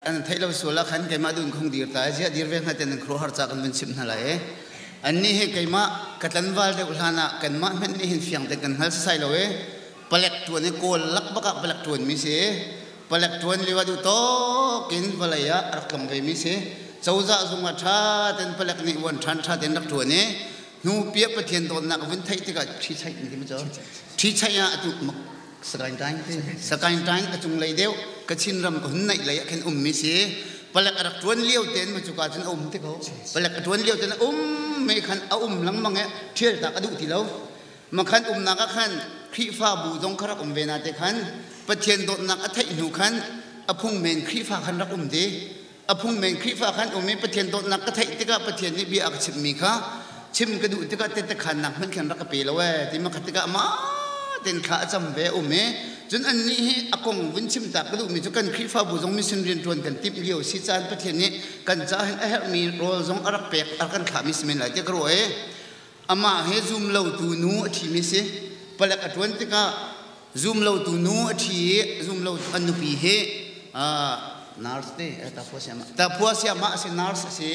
An theih lo sual ah khan keimah dun khong dir ta ziah dir ve hnga ten an khuaruahhar ca kan vun chimh hna lai i annih hi keimah ka tlanval deuh hlan ah kanmah hmenh nih hin fiang ten kan hngal sasai lo i palek ṭuan i kawl lak bak ah palek ṭuan mi si palek ṭuan lio ah duh tawk in vawlei ah a rak tlong ve mi si cozah zung ah ṭha ten palek nih uan ṭhan ṭha ten rak ṭuan i hnu piah Pathian dawtnak vun theih tikah ṭhi chaih ti ma ṭhi chaih ah atu Sagaing Sagaing a cunglei deuh Kachin ram ka hun naih lei ah khin um mi si palek a rak ṭuan lio ten ma cuka cun a um te ko palek a ṭuan lio ten a um me khan a um lengmang e ṭhial tak a duh ti lo ma khan umnak ah khan Khrihfabu zong kha rak um ve na te khan Pathian dawtnak a theih hnu khan a phung men Khrihfa khan rak um ti a phung men Khrihfa khan um i Pathian dawtnak ka theih tikah Pathian nih bia a ka chimhmi kha chim ka duh tikah tete khannak hmanh khan rak ka pe lo ee ti ma khat tikah ma ten thla a cam ve um i cun annih hi a kong vun chim tak ka duhmi cu kan Khrihfabu zong mission rianṭuan kan timh lio si caan Pathian nih kan ca hin a herhmi rawl zong a rak pek a rak kan thlahmi si men lai tiah ka ruah i amah he zum lotu nu a ṭhimi si palek a ṭuan tikah zum lotu nu a ṭhi i zum lo an nupi hi nurse te taphua siama a si nurse a si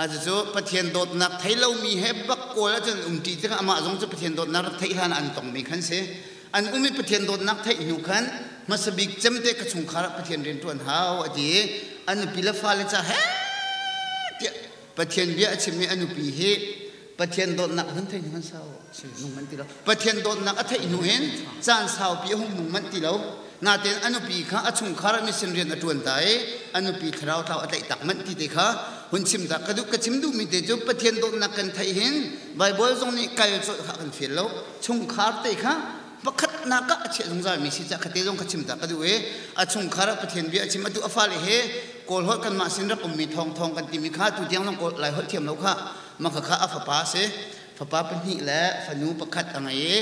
a cucu Pathian dawtnak thei lomi he bak kawl ahcun umṭi tikah amah zong cu Pathian dawtnak rak theih hlan an tongmi khan si an um i Pathian dawtnak theih hnu khan hmasa bik cemte ka chungkhar ah Pathian rian ṭuan hau a ti i an nupi le fale ca he tiah Pathian bia a chim i a nupi hi Pathian dawtnak hun thei hnu han sau nung manh ti lo Pathian dawtnak a theih hnu hin caan saupi a hung nung manh ti lo natein a nupi kha a chungkhar ah mission rian a ṭuan ta i a nupi thlarau thlau a tlaih tak manh ti te kha hun chim ta ka duh ka chim duhmi te cu Pathian dawtnak kan theih hin Bible zong nih kal colh kha kan fial lo chungkhar te kha pakhatnak ah a chiah zungzal mi si ca khate zong ka chim ta ka duh i a chungkhar ah Pathian bia a chim atu a fale he Kawl holh kanmah sin rak ummi thawng thawng kan timi kha tu tiang zong Kawl Lai holh thiam lo kha maka kha a fapa si fapa pahnih le fanu pakhat a ngei i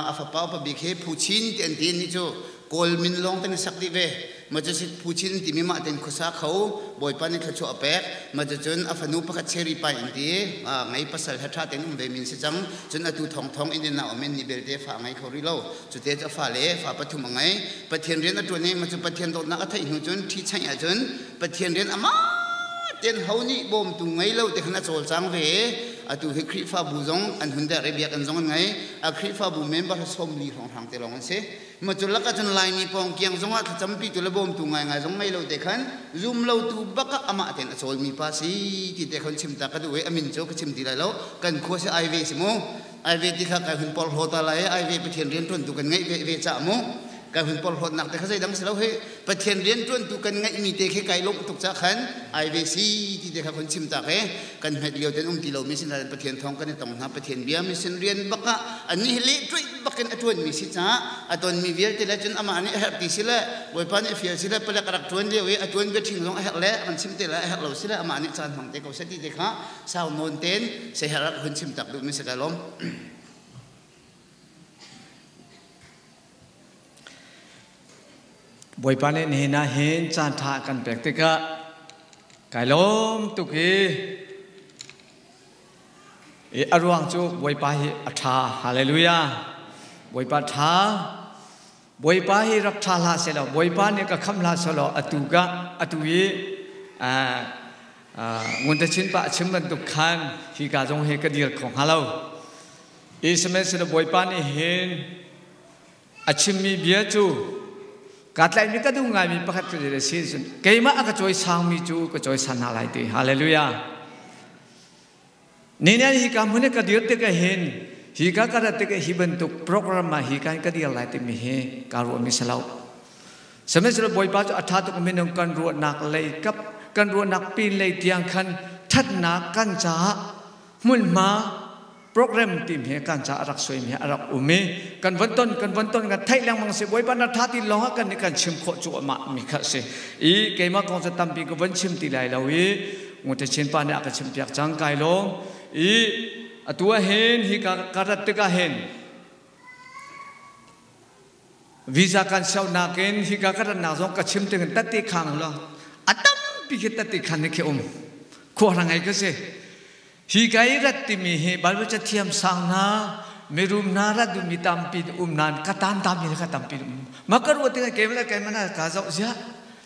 a fapa upa bik hi Phu Chin ti an ti ni cu Kawl min lawng ten sak dih ve ma cu si Phu Chin timi mah ten khuasa kho Bawipa nih thluachuah a pek ma cu cun a fanu pakhat Cherry Pai an ti ngei pasal he tha ten um ve min si cang cun atu thong thong in na um in ni belte fa ngei kho rih lo cu te cu a fa le fa pathum a ngei Pathian rian a ṭuan i ma cu Pathian dawtnak a theih hnu cun ṭhi chaih ahcun Pathian rian amah ten ho nih bawmtu ngei lo te khan a cawlcang ve atu hi Khrihfabu zong an hun der i biakinn zong an ngei a Khrihfabu member 40 hrawnghrang te lawng an si ma cu lak ahcun Laimi pawng kiang zong ah thlacampi tu le bawmtu ngaingai zong ngei lo te khan zum lo tu bak ah amah ten a cawlmi pa si ti te khan chim ta ka duh i a min cu ka chim ti lai lo kan khua si ai ve si mu ai ve ti kha kai hun porhlaw ta lai ai ve Pathian rian ṭuantu kan ngeih ve ve ca mu kai hun porhlawtnak te kha zeidang si lo hi Pathian rian ṭuantu kan ngeihmi te khi kai lawmh tuk ca khan ai ve si ti te kha kun chim tak e kan hmet lio ten um ti lo mi sin Pathian thawng kan i tong hna Pathian bia mi sin rian bak ah annih hi leh ṭuih bakin a ṭuan mi si caah a ton mi vialte le cun amah nih a herh ti si le Bawipa nih a fial si le palek a rak ṭuan lio i a ṭuan bia ṭhing zong a herh le an chim te le a herh lo si le amah nih caan hmang te ko seh ti te kha sau nawn ten seher ah hun chim tak duh mi si kai lawm. Bawipa nih nihin ah hin caan ṭha a kan pek tikah kai lawm tuk i i a ruang cu Bawipa hi a ṭha. Hallelujah. Bawipa ṭha. Bawipa hi rak ṭha hlah sehlaw Bawipa nih ka khamh hlah sehlaw atu ka atu i ngun te chin pa a chim bantuk khan hi ka zong hi ka dir kho hnga lo. I sihmanhsehlaw Bawipa nih hin a chimmi bia cu kaa tlaihmi ka duh ngaimi pakhat cu a si cun keimah a ka cawisangmi cu ka cawisan hna lai ti hallelujah ni nan hi ka hmun i ka dir tik hin hi ka ka rat tik hi bantuk program ah hi kan ka dir lai timi hi ka ruahmi si lo sihmanhsehlaw bawipa cu a ṭha tuk minung kan ruahnak lei kap kan ruahnak pin lei tiang khan ṭhatnak kan caah hmunhma program team he kan ca a rak suaimi a rak um i kan von ton kan von ton kan theih lengmang si bawipa na tha ti lawng ah kan nih kan chim khawh cu amah mi kha si i keimah kong cu tampi ka von chim ti lai lo i ngute chin pa nih a ka chim piak cang kai lawm i atu ah hin hi ka ka rat tikah hin visa kan siaunak in hi ka ka ratnak zong ka chim ting tatti khang lo a tampi khi tatti khan ni khi um khuahrang ngai ka si Hi ka i rat timi hi Bible cathiam sang hna, mirum hna rat duhmi tampi um nain ka tan tami ka tampi um. Ma ka ruah tikah keimah le keimah na ka zoh ziah.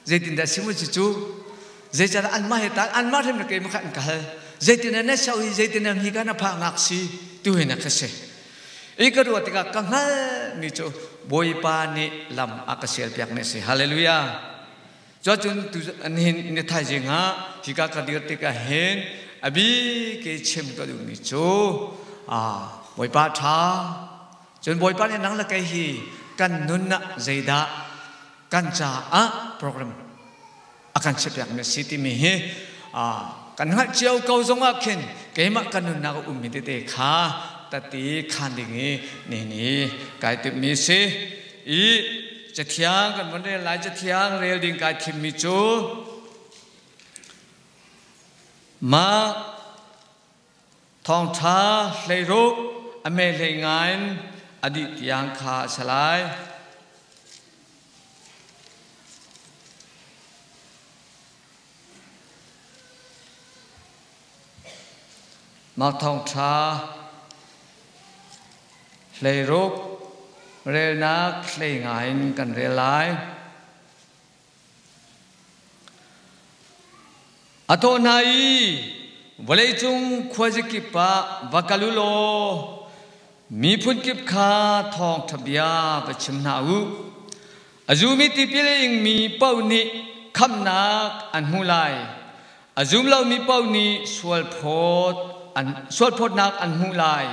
Zeitindah si mu cucu? Zeicahtiah anmah he tan anmah hrim le keimah kha an ka hal. Zeitindah na so hi zeitindah hi ka na phah ngak si tu hi na ka si. I ka ruah tikah ka hngalhmi cu Bawipa nih lam a ka sialpiak ni a si. Hallelujah. Cuacun tu nihin ni thaizing ah hika ka dir tikah hin a bik i chim ka duhmi cu Bawipa ṭha. Cun Bawipa nih nang le kei hi kan nun ah zeidah kan caah program a kan chiahpiakmi a si timi hi kan hngalh cio ko zongah khin keimah kan nunnak a ummi tete kha tati khan ding i nihin hi kai timhmi si i cathiang kan von rel lai. Cathiang rel ding kai thimmi cu mah Thawngṭha 16 a me hlei ngain a dih tiang kha a si lai. Mah thawngṭha 16 relnak hlei ngain kan rel lai. A thawh hna i, Vawleicung khuazakip ah va kal u law miphun kip kha thawngṭha bia va chim hna u. A zumi tipil a ingmi paoh nih khamhnak an hmu lai. A zum lomi paoh nih sualphawtnak an hmuh lai.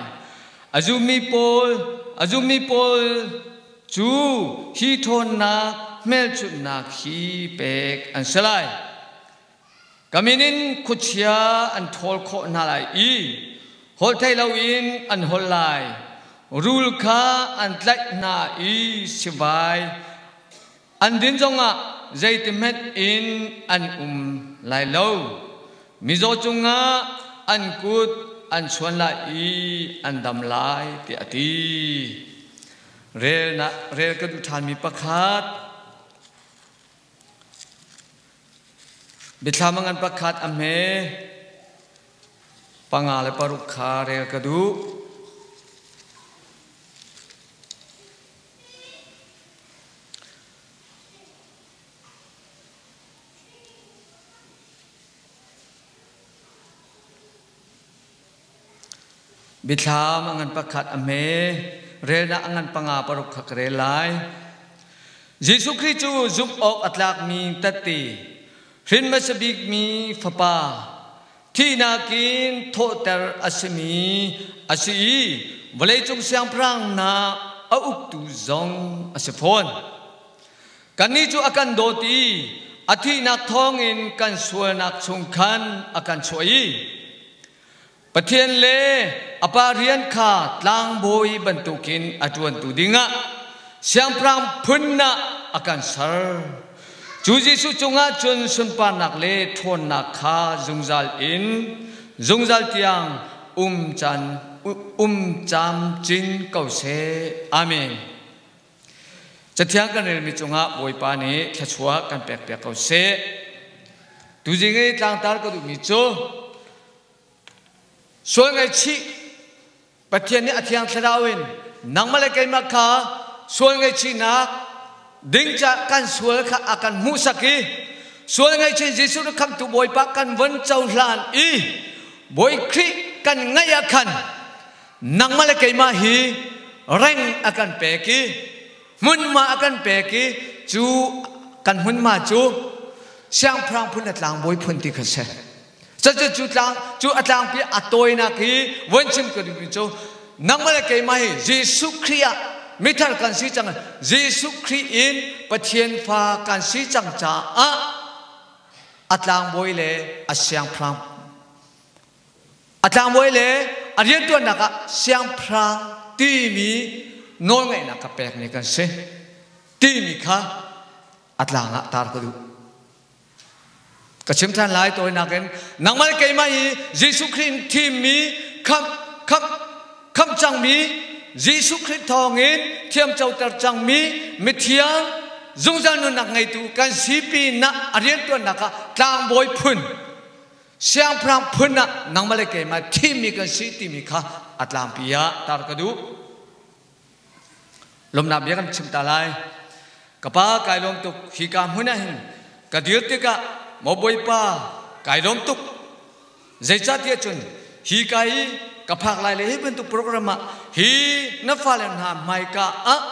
A zummi pawl a zummi pawl cu hi ṭhawnnak hmelchunhnak hi pek an si lai. Ka min in khuachia an ṭhawl khawh hna lai i holhtheih loin an holh lai. Rul kha an tlaih hna i sivai an din zongah zeitihmanh in an um lai lo. Mizaw cungah an kut an chuan lai i an dam lai, tiah a ti. Rel ka duh ṭhanmi pakhat Biathlam a ngan pakhat a hme 5 le 6 kha rel ka duh. Biathlam a ngan pakhat a hme, relnak a ngan 5 6 kha ka rel lai. Jesuh Khrih cu zumh awk a tlakmi tette, hrin hmasa bikmi fapa, thihnak in thawhter a simi a si i vawleicung siangpahrang hna a uktu zong a si fawn. Kannih cu a kan dawt i a thihnak thawngin kan sualnak chung khan a kan chuah i Pathian le a pa rian kha tlangbawi bantukin a ṭuantu dingah siangpahrang phun ah a kan ser. Cu Jesuh cungah cun sunparnak le ṭhawnnak kha zungzal in zungzal tiang um caan um camcin ko seh. Amen. Cathiang kan relmi cungah Bawipa nih thluachuah kan pekpiak ko seh. Tuzing i tlangtar ka duhmi cu sual ngaihchih Pathian nih a thiang thlarau in nangmah le keimah kha sual ngaihchihnak ding ca kan sual kha a kan hmuhsak i sual ngaihchih Jesuh na khamtu Bawipa kan von cohlan i Bawi Khrih kan ngaih ah khan nangmah le keimah hi reng a kan pek i hmunhma a kan pek i cu kan hmunhma cu siangpahrang phun le tlangbawi phun ti kha si. Cucu cu tlang cu a tlangpi a tawinak hi von chim ka duhmi cu nangmah le keimah hi Jesuh Khrih ah mithar kan si cang. Jesuh Khrih in Pathian fa kan si cang caah a tlangbawi le a siangpahrang a tlangbawi le a riantuannak ah siangpahrang timi nawlngeihnak ka pekmi kan si timi kha a tlang ah tar ka duh. Ka chim ṭhan lai tawinak in nangmah le keimah hi Jesuh Khrih in thimmi khamh khamh khamh cangmi Jesuh Khrih thawngin thiamcoter cangmi mithiang zungzal nunnak ngeitu kan si pinah a rianṭuannak ah tlangbawi phun siangpahrang phun ah nangmah le keimah thimmi kan si timi kha a tlangpi ah tar ka duh. Lawmnak bia kan chim ta lai. Ka pa kai lawm tuk hika hmun ah hin. Ka dir tikah maw Bawipa kai lawm tuk. Zeicahtiah cun hi ka i ka phak lai le hi bantuk program ah hi na fale hna hmaika ah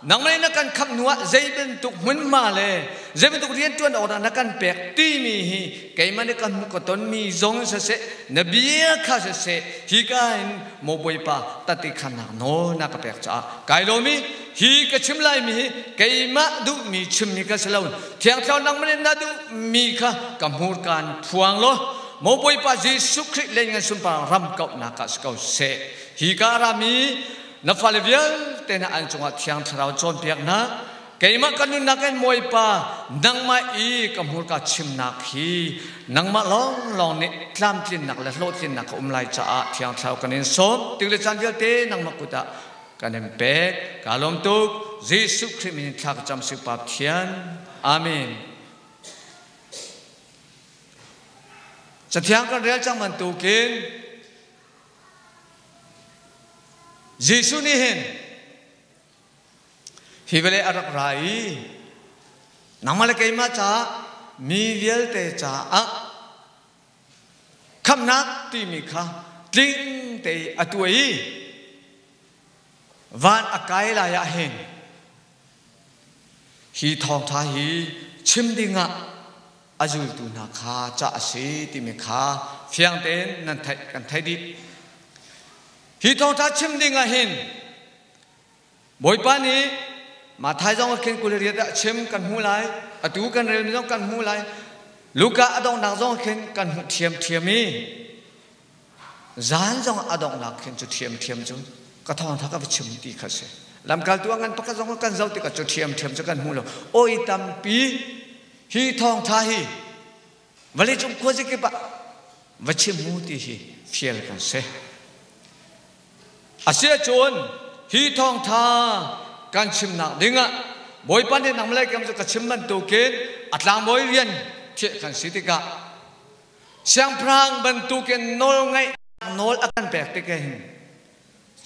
nangmah nih na kan khamh hnu ah zei bantuk hmunhma le zei bantuk rianṭuan awk dah na kan pek timi hi keimah nih ka hmuh ka tonmi zong siseh na bia kha siseh hi ka in maw Bawipa tate khannak nawl na ka pek caah kai lawm i hi ka chim laimi hi keimah duhmi chimmi ka si lo. Thiang Thlarau nangmah nih na duhmi kha ka hmurka in phuang law maw Bawipa Jesuh Khrih leng sunpar ram kauhnak ah si ko seh. Hi ka rami na fale vialte hna an cungah Thiang Thlarau cawnpiaknak keimah ka nunnak in Bawipa nangmah i ka hmurka chimnak hi nangmah lawnglawng nih tlamtlinnak le hlawhtlinnak ka um lai caah Thiang Thlarau kan in sawm tik le caan vialte nangmah kut ah kan in pek. Ka lawm tuk. Jesuh Khrih min in thla ka cam si Pa Pathian. Amen. Cathiang kan rel cang bantukin Jesuh nih hin hi vawlei a rak ra i nangmah le keimah caah mi vialte caah Khamhnak timi kha tling te a tuah i van a kai lai ah hin hi thawngṭha hi chim dingah a zultu hna kha cah a si timi kha fiang tein nan theih kan theih dih. Hi thawngṭha chim dingah hin Bawipa nih Matthai zong a khin 28 ah chim kan hmu lai, atu kan relmi zong kan hmu lai, Luka a donghnak zong khin kan hmuh ṭhiamṭhiam i zan zong a donghnak khin cu ṭhiamṭhiam cu ka thawngṭha ka va chim ti kha si. Lamkaltu a ngan pakhat zong kan zoh tikah cu ṭhiamṭhiam cu kan hmu lo. Oi tampi hi thawngṭha hi vawleicung khuazakip ah va chim mu ti hi fial kan si. Asiahcun hi thawngtha kan chimnak dingah Bawipa nih nang le kam cu ka chim bantukin a tlangbawi rian thiah kan si tikah siangpahrang bantukin nawl ngaih nawl a kan pek tikah hin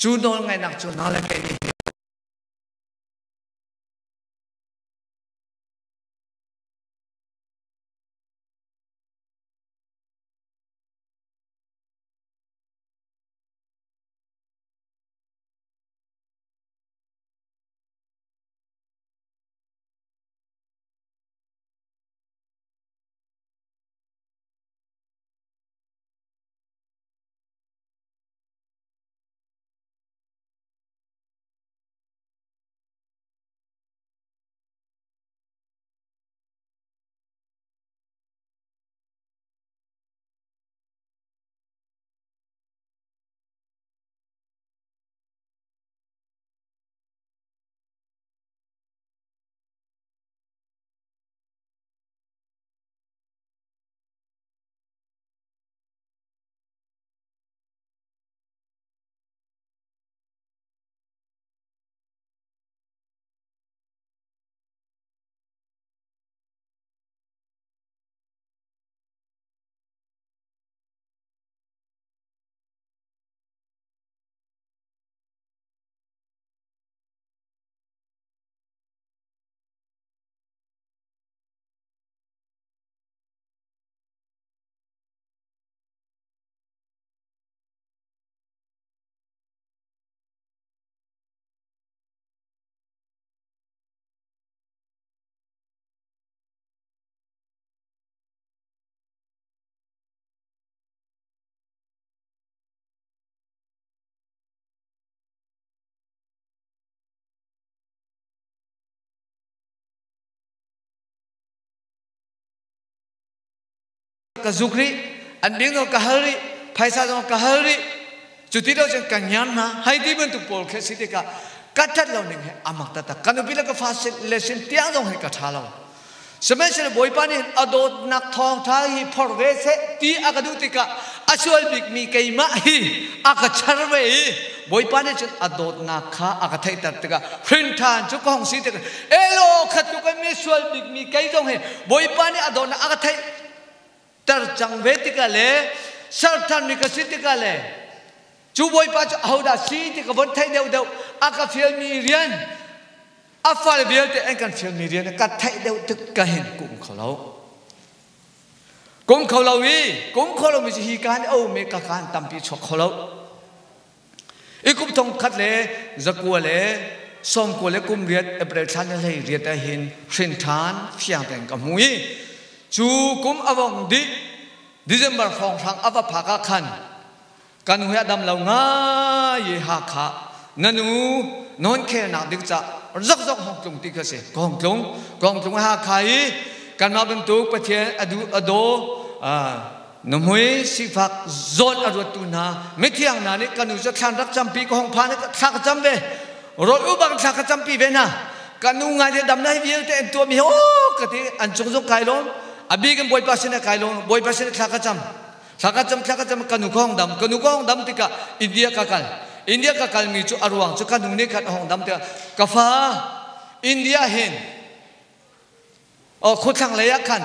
cu nawl ngaihnak cu nang le kei nih ka zuk rih an bing zong ka hal rih phaisa zong ka hal rih cu ti lo cun ka ngiar hna hai ti bantuk pawl khi si tikah ka ṭhat lo ning he amak taktak ka nupi le ka fa le sin tiang zong hi ka ṭha lo. Sihmanhsehlaw Bawipa nih a dawtnak thawngṭha hi phor ve seh ti a ka duh tikah a sual bikmi keimah hi a ka char ve i Bawipa nih cun a dawtnak kha a ka theihter tikah hrinṭhan cu ka hung si tikah elaw khat tluk in mi sual bikmi kei zong hi Bawipa nih a dawtnak a ka theihter cang ve tikah le serṭhanmi ka si tikah le cu Bawipa cu ahodah si ti ka von theih deuhdeuh a ka fialmi rian a fale vialte an kan fialmi rian ka theih deuh tik ka hin kum kho lo. Kum kho lo i kum kho lo mi cu hi kaan o mi ka kaan tampi chuak kho lo. I kum thong khat le zakua le sawmkua le kum riat April thla ni hlei riat ah hin hrin ṭhan fiang tein ka hmu i cu kum a vong dih December hrawnghrang a va phak ah khan kan hui a dam lo ngai i Hakha na nu nawn khelnak ding ca zokzok hong tlung ti kha si ka hong tlung ka hong tlung Hakha i kanmah bantuk Pathian a duh a daw Nuhmui sifak zawn a ruattu hna mithiang hna nih ka nu cu thlan rak campi ka hong phan i thla ka cam ve. Rawl u bang thla ka campi ve hna. Ka nu ngai te dam na hi vialte an tuahmi hi aw ka ti an cung zong kai lawm. A bik in Bawipa sin ah kai lawm. Bawipa sin ah thla ka cam. Thla ka cam thla ka cam ka nu ka hong dam. Ka nu ka hong dam tikah India ka kal. India ka kalmi cu a ruang cu ka nu nih khan a hong dam tikah ka fa India hin Khuathlang lei ah khan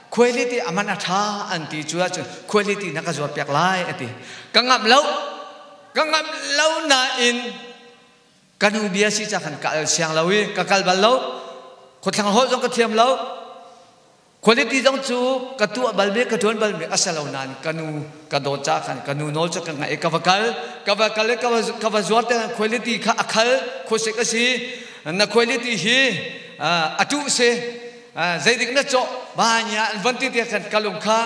khuailiti a man a ṭha an ti cu ahcun khuailiti na ka zuarpiak lai a ti. Ka ngamh lo. Ka ngamh lo nain ka nu bia si ca khan ka al siang lo i ka kal bal lo. Khuathlang holh zong ka thiam lo. Quality zong cu ka tuah bal mi ka ṭuan bal mi a si lo nain ka nu ka dawt ca khan ka nu nawl cu ka ngaih i ka va kal. Ka va kal i ka va zuar te quality kha a khal khuasik a si. Na quality hi a tuh si zeidik na cawh banya an von ti tiah khan kalung kha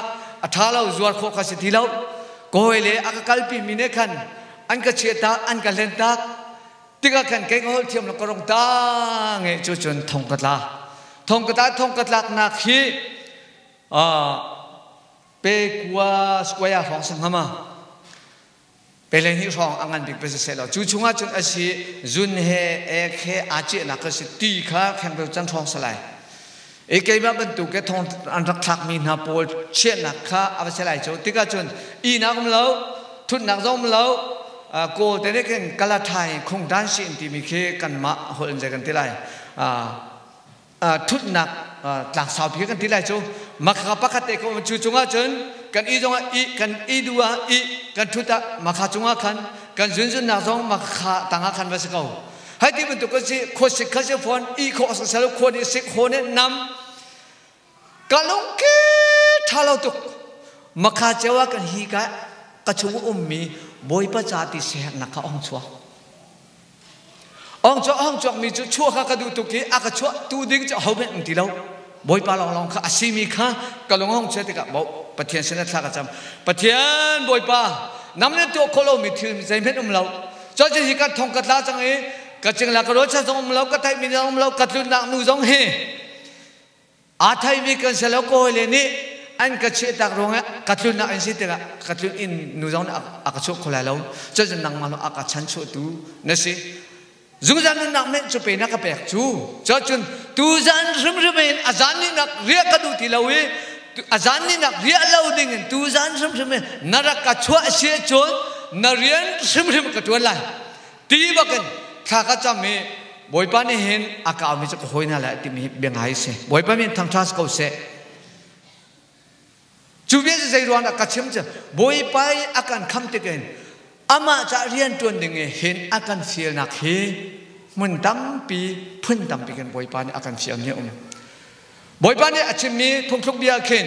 a ṭha lo zuar khawh kha si ti lo kawi le a ka kalpi mi ne khan an ka chiah tak an ka hlen tak tikah khan kei ka holh thiam lo ka rong ta nge cu cun thong ka tla thong ka tla thong ka tlak nak hi pe kua square hrawng sangama Pele hnih hrawng a ngan bik va si seh law cu chungah cun a si zun he ek he aa ciahnak kha si ti kha khengdeu can hrawng si lai. I keimah bantuk ke thong an rak thlakmi hna pawl chiahnak kha a va si lai cu tikah cun ihnak um lo thutnak zong um lo kawl te nih khin kalathai khung dan si in timi khi kanmah holh in zei kan ti lai thutnak tlang saupi kan ti lai cu makha pakhat te ko cu cungah cun kan i zongah i kan i du ah i kan thut ah makha cungah khan kan zunzunnak zong makha tangah khan va si ko hai ti bantuk kan si khuasik kha si fawn i khawh sa sel khua nih sik haw nih nam ka lung ki tha lo tuk makha cewa kan hi ka ka chung ummi bawipa ca ti sehnak kha ong chuak Ong chuak hong chuakmi cu chuah kha ka duh tuk i a ka chuah tu ding cu ahohmanh um ti lo. Bawipa lawnglawng kha a simi kha ka lung hong chia tikah bo Pathian sin ah thla ka cam. Pathian Bawipa nam le tuah khawh lomi thil zeihmanh um lo. Cun hi ka thong ka tla cang i ka cingla ka rualchan zong um lo ka theihmi zong um lo ka tlunnak nu zong hi Aa theimi kan si lo kawile nih an ka chehtak ruangah ka tlun ah an si tikah ka tlun in nu zong nih a ka chuah kho lai lo. Cucun nangmah lawng a ka chanchuahtu na si. Zungzal nunnak men cu pe na ka pek cu. Cucun tuzan hrimhrim in a zan ni nak riah ka duh ti lo i a zan ni nak riah lo ding in tuzan hrimhrim in na rak ka chuah si cun na rian hrimhrim ka tuan lai. Ti bakin thla ka cam i Bawipa nih hin a ka aumi cu ka hawi hna lai timi hi bia ngai si. Bawipa min thangṭha ko seh. Cu bia cu zei ruang dah ka chim cu Bawipa i a kan kham tikin amah ca rian ṭuan ding i hin a kan fialnak hi hmun tampi phun tampi kan Bawipa nih a kan fial mi a um. Bawipa nih a chimmi phungthluk bia khin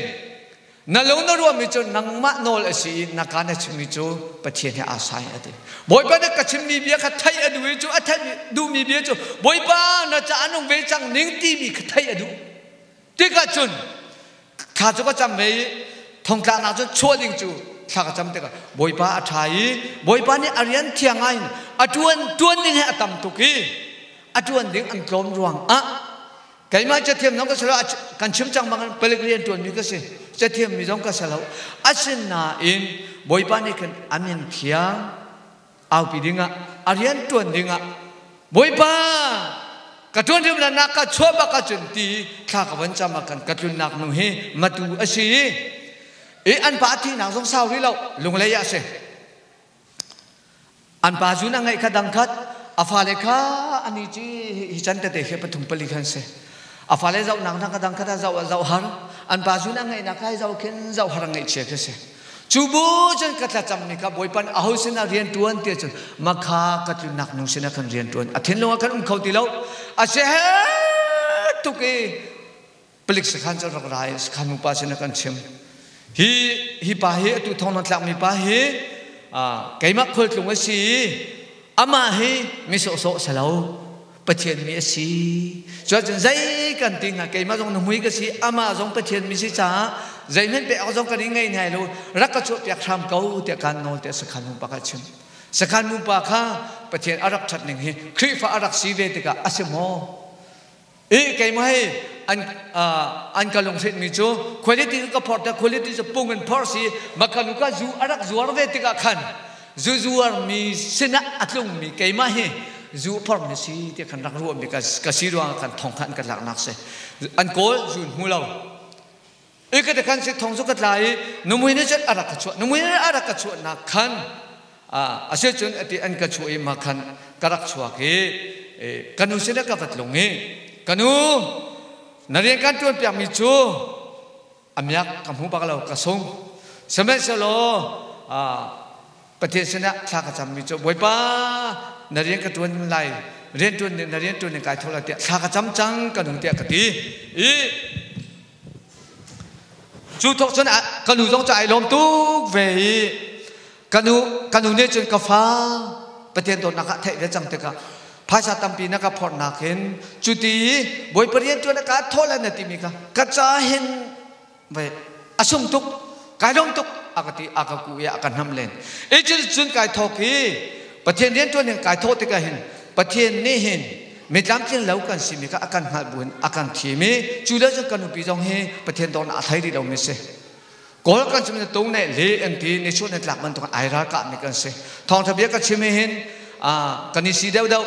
Na lung na ruahmi cu nangmah nawl a si i na ka na chimmi cu Pathian he aa sai a ti. Bawipa nih ka chimmi bia kha theih a duh i cu a theih duhmi bia cu Bawipa na ca nung ve cang ning timi kha theih a duh. Tikah cun thla cu ka cam ve i thongtlaknak cu chuah ding cu thla ka cam tikah Bawipa a ṭha i Bawipa nih a rian thiang in a ṭuan ṭuan ding he a tam tuk i a ṭuan ding an tlawm ruangah Keimah cathiam zong ka si lo, kan chim cang bangin palik rian ṭuanmi ka si. Cathiammi zong ka si lo. Asinain Bawipa nih khan a min thiang aupi dingah, a rian ṭuan dingah Bawipa ka ṭuan hrim na ka chuah bak ahcun ti thla ka von cam ah khan ka tlunnak nu hi matu a si i an pa thihnak zong sau rih lo lunglei ah a si. An pa zun a ngeih kha dang khat, a fale kha ani ci hi chan tete khi pathum pali khan si. A fale zohnak hna kha dang khat ah zoh ah zoh har. An pa zun a ngeihnak kha zoh khin zoh har a ngeih chia khi si. Cu bu cun ka thlacammi kha Bawipa nih aho sinah rian ṭuan ti cun makha ka tlunnak nu sinah khan rian ṭuan. A thinlung ah khan um kho ti lo. A si tuk i palik sakhan cu rak ra i sakhan nupa sinah kan chim. Hi hi pa hi atu thong nan tlakmi pa hi keimah khualtlung a si i amah hi mi sawhsawh si lo Pathian mi a si. Cuacun zei kan ti hnga keimah zong nuhmui ka si amah zong Pathian mi si caah zeihmanh pek awk zong kan i ngei hna lo rak ka chuahpiak hram ko tiah kan nawl tiah sakhan mu pa kha chim. Sakhan mu pa kha Pathian a rak ṭhat ning hi Khrihfa a rak si ve tikah a si maw? I keimah hi an an ka lunghrinh mi cu quality ka phor te quality cu pung in phor si makanu ka zu a rak zuar ve tikah khan zu zuar mi sinah a tlung mi keimah hi zu phor mi si ti khan rak ruah mi ka si ruang kan thong khan ka lak nak si an kawl zu hmu lo i ka te khan si thong zu ka tla i numui ne cun a rak ka chuah numui ne a rak ka chuah nak khan a si cun ati an ka chuah i ma khan ka rak chuak i ka nu sinah ka vat lung i ka nu na rian kan ṭuan piakmi cu a miak ka hmu bak lo ka sung sihmanhsehlaw Pathian sinah thla ka cammi cu Bawipa na rian ka ṭuan lai rian ṭuan na rian ṭuan kai tho lai tiah thla ka cam cang ka nu tiah ka ti i Cu thawk cun ka nu zong cu ai lawm tuk ve i ka nu ka nu nih cun ka fa Pathian dawtnak ah theih ve cang tikah phaisa tampi na ka phorhnak hin cu ti i Bawipa rian ṭuan a ka thawh lai na timi kha ka ca hin ve a sung tuk kai lawm tuk a ka ti a ka ku i a ka hnam len i cun cun kai thawk i Pathian rian ṭuan hin kai thawh tikah hin Pathian nih hin mi tlamtling lo kan simi kha a kan hngalh buin a kan thim i cu le cun kan nupi zong hi Pathian dawtnak a thei rih lomi si. Kawl kan chim tung ne le an ti ni chuah ne tlak bantuk ai ral kah mi kan si. Thawngtha bia ka chim hin kan i si deuh deuh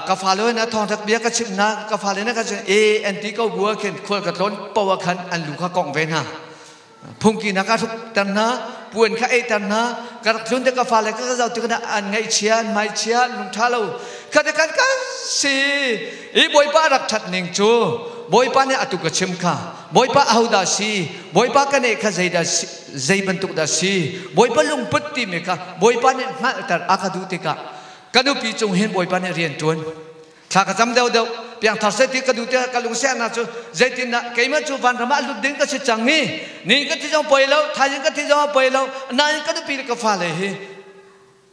ka fale na thawngtha bia ka chim na ka fale na ka chim e an ti ko bua khin khual ka tlawn powa khan an lu kha kong ve hna. Phungki na ka hruk ter hna puan kha ei ter hna ka rak tlun te ka fale ka ka zau ti kana an ngaihchia an hmaichia an lungtha lo kha te kan kan si i bawipa rak that ning cu bawipa nih atu ka chim kha bawipa ahodah si bawipa ka ne kha zeidah zei bantuk dah si bawipa lungput timi kha bawipa nih hngalhter a ka duh tikah ka nupi cung hin bawipa nih rian tuan Thla ka cam deuhdeuh piangthar seh ti ka duh tiah ka lungsiahnak cu zeitindah keimah cu vanram ah lut ding ka si cang i ni ka thi zong poi lo thaizing ka thi zong a poi lo nain ka nupi le ka fale hi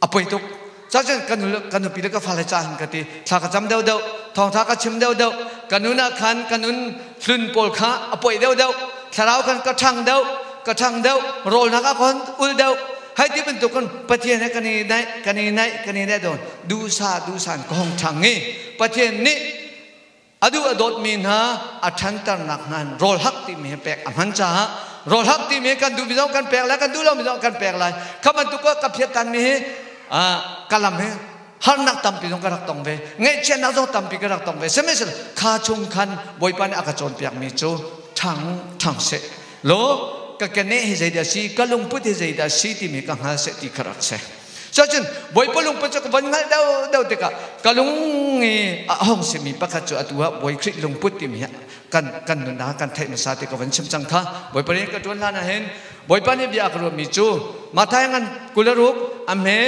a poi tuk cacun ka nu ka nupi le ka fale ca hin ka ti thla ka cam deuhdeuh thawngtha ka chim deuhdeuh ka nun ah khan ka nun hlun pawl kha a poi deuhdeuh thlarau khan ka ṭhang deuh ka ṭhang deuh rawlnak ah khan ul deuh Hei ti bantuk kan Pathian he kan i naih kan i naih kan i naih dawn duhsah duhsah in ka hung ṭhang i Pathian nih a duh a dawtmi hna a ṭhanternak hna in rawl hak timi he pek a hman caah rawl hak timi he kan duhmi zong kan pek lai kan duh lomi zong kan pek lai kha bantuk ka phiattanmi hi ka lam hi harnak tampi zong ka rak tong ve ngaihchiatnak zong tampi ka rak tong ve sihmanhsehlaw kha chung khan Bawipa nih a ka cawnpiakmi cu ṭhang ṭhang seh law ka keneh hi zeidah si ka lungput hi zeidah si timi ka hngal seh ti kha rak si cun Bawipa lungput cu ka von hngalh deuh deuh tikah ka lung i a hong simi pakhat cu atu ah Bawi Khrih lungput timi hi kan kan nunnak kan theih hmasa ti ka von chim cang kha Bawipa nih ka ṭuan hlan ah hin Bawipa nih bia a ka ruahmi cu Matthai ngan 26 a hme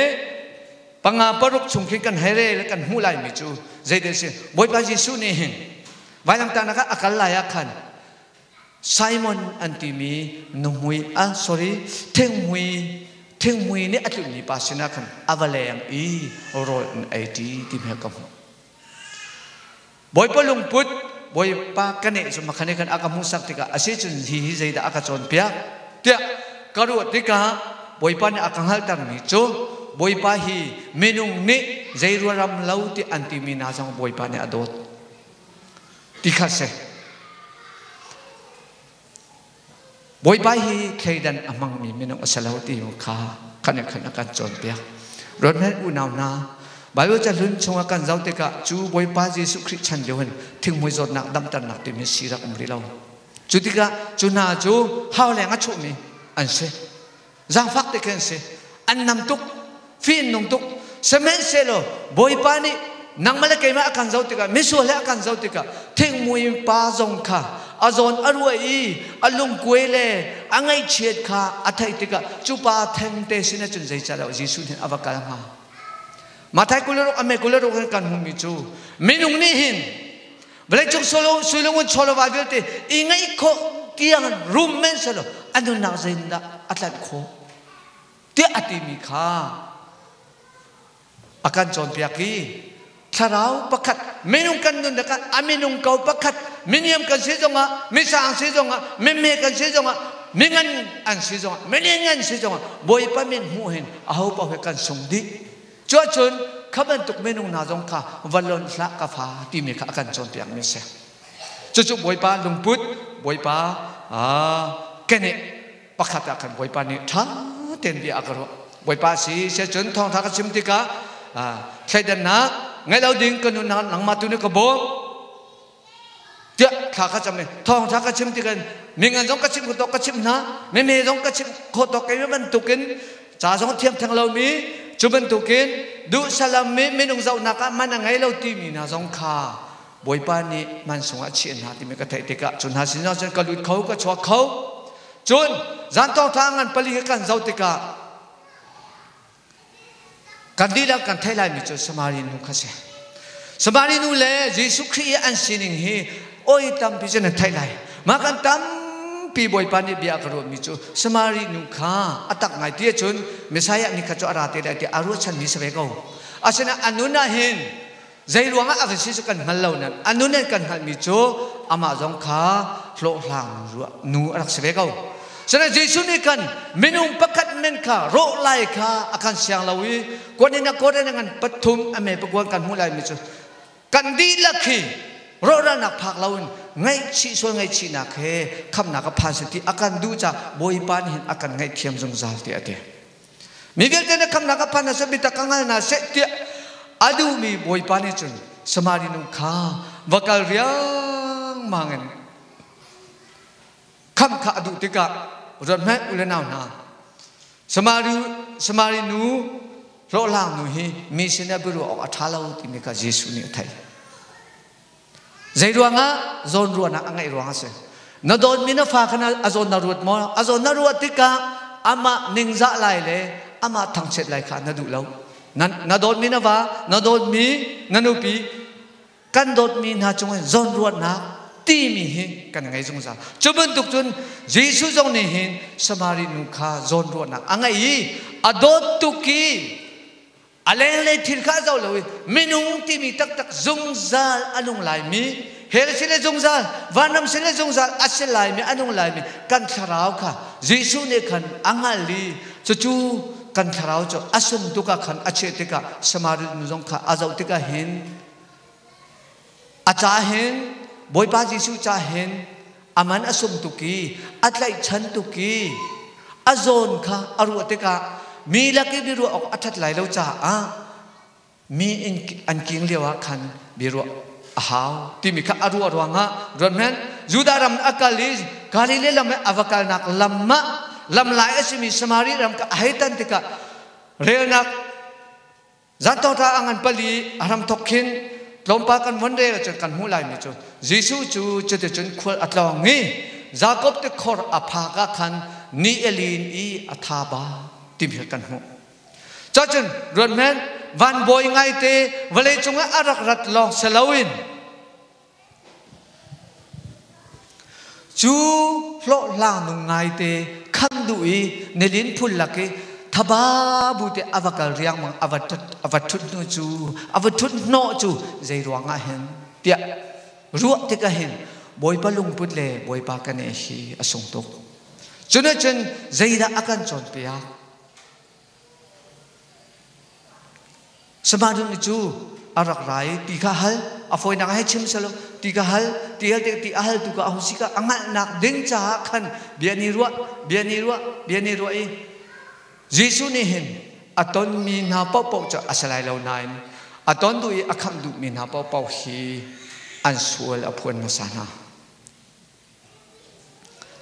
panga paruk chung khi kan hei rel kan hmuh laimi cu zeidah si Bawipa Jesuh nih hin vailamtahnak ah a kal lai ah khan Simon an timi nuhmui ah sorry thinghmui thinghmui nih a tlunmi pa sinah khan a va leng i rawl an ei ṭi ti hme ka hmuh Bawipa lungput Bawipa ka neh cu makhan khan a ka hmuhsak tikah a si cun hi hi zeidah a ka cawnpiak tiah ka ruah tikah Bawipa nih a ka hngalhtermi cu Bawipa hi minung nih zei ruaram lo ti an timi hna zong Bawipa nih a dawt ti kha si. Bawipa hi thleidan a hmangmi minung a si lo ti kha khan khan a kan cawnpiak. Ruathmanh unau hna, Bible cahlun chungah kan zoh tikah cu Bawipa Jesuh Khrih chan lio hin thinghmui zawtnak damternak timi si rak um rih lo. Cu tikah cu hna cu hauleng a chuahmi an si. Zaangfak te khi an si. An nam tuk, fi an nung tuk. Sihmanhsehlaw Bawipa nih nangmah le keimah a kan zoh tikah, misual he a kan zoh tikah thingmui pa zong kha a zawn a ruah i a lungkuai le a ngaihchiat kha a theih tikah cu pa thengte sinah cun zeicahdah Jesuh nih a va kal hnga? Matthai 26 a me 26 in kan hmuhmi cu minung nih hin vawleicung suilungun chawlawva vialte i ngeih khawh tiang rum men selaw. A nunnak zeitindah a tlanh khawh? Tiah a timi kha a kan cawnpiak i thlarau pakhat minung kan nunnak ah a minung ko pakhat miniam kan si zongah misang si zongah mimhe kan si zongah mingan an si zongah milian si zongah Bawipa min hmuh hin aho paoh he kan sung dih. Cuahcun kha bantuk minung hna zong kha va lonh hlah ka fa timi kha a kan cawnpiak mi a si. Cucu Bawipa lungput, Bawipa keneh pakhat ah khan Bawipa nih ṭha tein bia a ka ruah. Bawipa si cun thawngṭha ka chim tikah thleidannak ngeih lo ding ka nunnak nangmah tu nih ka bawm tiah thla ka cam i thawngṭha ka chim tikah mingan zong ka chim khawh tawk ka chim hna, meme zong ka chim khawh tawk kei bantukin ca zong thiam theng lomi cu bantukin duh salam mi minung zohnak ah man a ngei lo timi hna zong kha Bawipa nih mansung ah chiah hna timi ka theih tikah cu hna sin cun ka lut kho ka chuak kho. Cun zan thawngṭha ngan pali he kan zoh tikah kan dihlak kan theih laimi cu Samari nu kha si. Samari nu le Jesuh Khrih i an sining hi oi tampi cu nan theih lai. Mah kan tampi Bawipa nih bia a ka ruahmi cu Samari nu kha a tak ngai ti ahcun Messiah ni kha cu a ra te lai ti a ruahchanmi si ve ko. Asinain a nun ah hin Zei ruangah a kan si cu kan hngal lo nain a nun in kan hngalhmi cu amah zong kha hlawhhlang nu a rak si ve ko. Sinain Jesuh nih khan minung pakhat men kha rawh lai kha a kan siang lo i kuan in a kawt in a ngan pathum a me pakuan kan hmuh laimi cu kan dihlak hi rawhralnak phak loin ngaihchih sual ngaihchihnak he khamnak a phan si ti a kan duh caah Bawipa nih hin a kan ngaihthiam zungzal tiah a ti. Mi vialte na khamnak a phan ah bitak ka ngal hna seh tiah a duhmi Bawipa nih cun Samari nu kha va kal riangmang in kham kha a duh tikah ruat hmanh u le nau hna Samari Samari nu hlawhhlang nu hi mi sinah biaruah awk a ṭha lo timi kha Jesuh nih a theih. Zei ruangah zawnruahnak a ngeih ruang a si. Na dawtmi na fa kha a zawn na ruat maw? A zawn na ruat tikah amah ningzah lai le amah thangchiat lai kha na duh lo. Na dawtmi na va, na dawtmi na nupi, kan dawtmi hna cungah zawnruahnak timi hi kan ngei zungzal. Cu bantuk cun Jesuh zong nih hin Samari nu kha zawnruahnak a ngei i a dawt tuk i A lenglei thil kha a zoh lo i minung timi taktak zungzal a nung laimi, hell si le zungzal, vanram si le zungzal a si laimi, a nung laimi kan thlarau kha Jesuh nih khan a hngalh i cucu kan thlarau cu a sung tuk ah khan a cheh tikah Samaritan nu zong kha a zoh tikah hin a ca hin Bawipa Jesuh ca hin a man a sung tuk i a tlaihchan tuk i a zawn kha a ruah tikah mi lak i biaruah awk a ṭhat lai lo caah mi an king lio ah khan biaruah a hau timi kha a ruah ruangah ruathmanh Judah ram a kal i Galilee lam i a va kalnak lam ah lamlai a simi Samaria ram kha a hei tan tikah relnak Zantawta a ngan pali a hramthok khin tlawmpal kan von rel ahcun kan hmuh laimi cu Jesuh cu cuticun khual a tlawng i Jakob tikhor a phak ah khan ni a lin i a tha ba timi kha kan hmuh. Cacun ruathmanh van bawi ngaite vawlei cungah a rak rat lawng si loin Cu hlawhhlang nu ngaite kham duh i nilin phul lak i thaba bu te a va kal riangmang a va ṭhut hnu cu a va ṭhut hnawh cu zei ruangah hen tiah ruah tikah hin Bawipa lungput le Bawipa kan e hi a sung tuk. Cun cun zeidah a kan cawnpiak? Sihmanhsehlaw nih cu a rak ra i ti kha hal a fawinak ah hei chim selaw ti ka hal ti hal ti a haltu ka a hung si ka a hngalhnak ding caah khan bia ni ruah bia ni ruah bia ni ruah i Jesuh nih hin a tonmi hna paohpaoh cu a si lai lo nain a ton duh i a khamh duhmi hna paohpaoh hi an sual a phuan hmasa hna.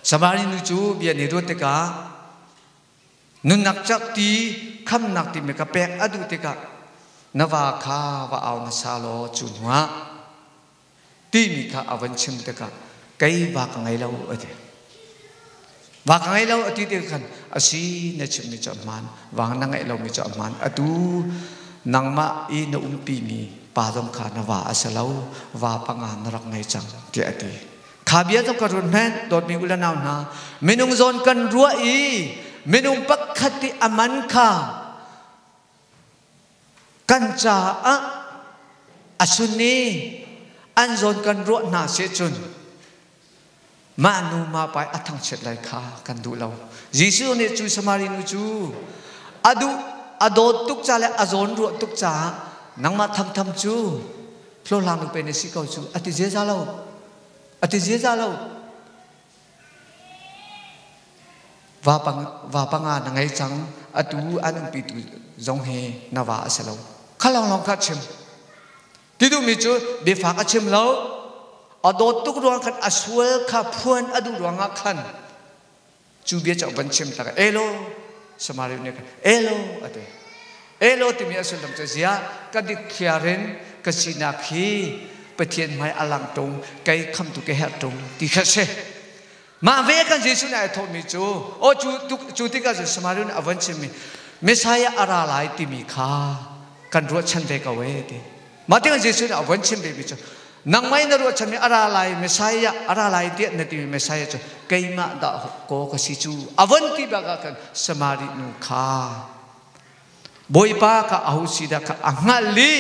Samari nu cu bia ni ruat tikah Nunnak cak ti khamnak timi ka pek a duh tikah na va kha va au hmasa law cu hnuah timi kha a van chim tikah kei va ka ngei lo a ti. Va ka ngei lo a ti tikah khan a si na chimmi cu a hmaan, va na ngeih lomi cu a hmaan. Atu nangmah i na umpi mi pa zong kha na va a si lo, va panga na rak ngei cang tiah a ti. Kha bia zong ka run hmenh dawtmi u le nau hna minung zawn kan ruah i minung pakhat i a man kha kan caah a sun i an zawn kan ruah hna si cun mah nu mah pa a thangchiat lai kha kan duh lo. Jesuh nih cu Samari nu cu a duh a dawt tuk ca le a zawn ruah tuk caah nangmah thamtham cu hlawhhlang nu pe na si ko cu a ti ziaza lo a ti ziaza lo va pang va panga na ngei cang atu an umpi tu zong hi na va a si lo kha long long kha chim ti duhmi cu biafak a chim lo a dawt tuk ruang khan a sual kha phuan a duh ruangah khan cu bia cu van chim tak elo Samaria nih khan elo a ti elo timi a sullam cu ziah ka dik thliar in ka sinak hi Pathian hmai a lang tung kei khamtu ke herh tung ti kha si mah ve kan Jesuh nih ai thawhmi cu o cu cu tikah cun Samaria nih a van chimmi Messiah a ra lai timi kha kan ruahchan ve ko e ti Mah tikah Jesuh nih a von chim vemi cu nangmah in na ruahchanmi a ra lai Messiah a ra lai tiah na timi Messiah cu keimah dah kaw ka si cu a von ti bak ah khan Samari nu kha Bawipa kha aho si dah kha a hngalh i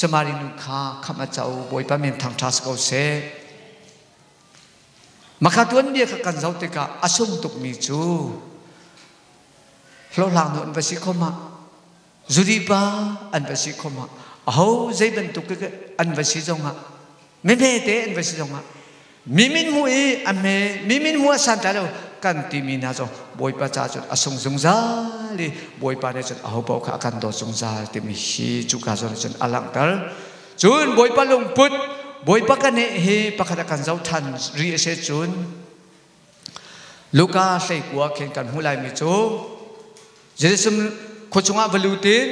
Samari nu kha khamh a co Bawipa min thangṭha si ko seh. Maka tuanbia kha kan zoh tikah a sung tukmi cu hlawhhlang nu an va si khom ah Zuri pa an va si khom ah aho zei bantuk an va si zongah mehme te an va si zongah mi min hmu i a hme mi min hmu a santlai lo kan timi hna zong Bawipa ca cun a sung zungzal i Bawipa nih cun aho paoh kha a kan dawt zungzal timi hi cuka zawn cun a langhter cun Bawipa lungput Bawipa ka neh hi pakhat a kan zoh ṭhan ri a si cun Luka hleikua khin kan hmuh laimi cu Jerusalem khua chungah va lut in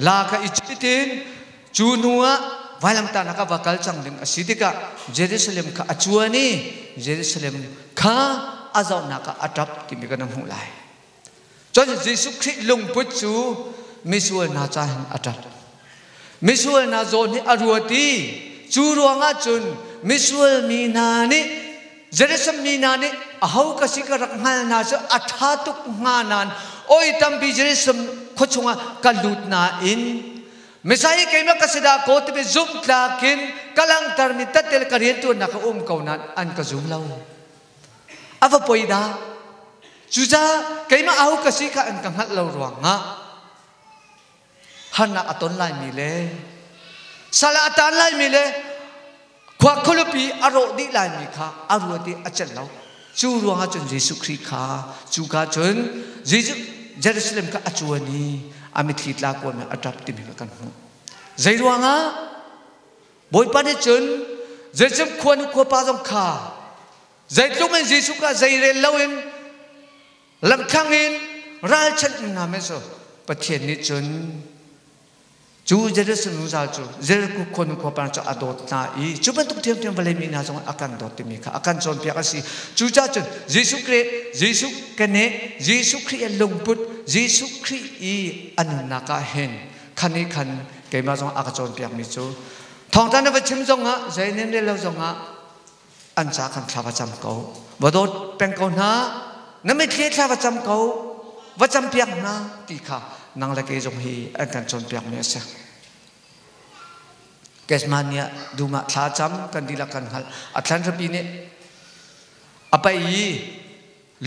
la kha i cit in cu hnu ah vailamtahnak ah va kal cang ding a si tikah Jerusalem kha a cuan i Jerusalem kha a zohnak ah a ṭap timi kan hmuh lai. Cun Jesuh Khrih lungput cu misual hna ca hin a ṭap. Misual hna zawn hi a ruat i cu ruangah cun misual mi hna nih Jerusalem mi hna nih aho ka si ka rak hngal hna cu a ṭha tuk hnga nain oi tampi Jerusalem khua chungah ka lut nain Messiah keimah ka si dah kaw timi zumhtlak in ka langhtermi tatel ka rianṭuannak a um ko nain an ka zum lo. A va poi dah. Cucaah keimah aho ka si kha an ka hngalh lo ruangah harnak a ton laimi le sal a tan laimi le khua khualipi a rawh dih laimi kha a ruat i a celh lo. Cu ruangah cun Jesuh Khrih kha cu ka cun Jesuh Jerusalem kha a cuan i a mitthli tla kuam a ṭap timi kha kan hmuh. Zei ruangah Bawipa nih cun Jerusalem khua nu khuapa zong kha Zeitluk in Jesuh kha zeirel loin lamthlang in ralchanh in hna men so Pathian nih cun cu Jerusalem zungzal cu Jericho khua nu khua pa cu a dawt hna i cu bantuk ṭhiamṭhiam vawlei mi hna zong a kan dawt timi kha a kan cawnpiak a si. Cucaah cun Jesuh Khrih Jesuh keneh Jesuh Khrih a lungput Jesuh Khrih i a nunnak ah hin khan i khan keimah zong a ka cawnpiakmi cu thawngṭha na va chim zongah zei nem le lo zongah an ca kan thla va cam ko va dawt peng ko hna na mitthli thla va cam ko va campiak hna ti kha nang le kei zong hi an kan cawnpiak mi a si Kesmania dum ah thla cam kan dihlak kan hngalh a thlan hrapi nih a pai i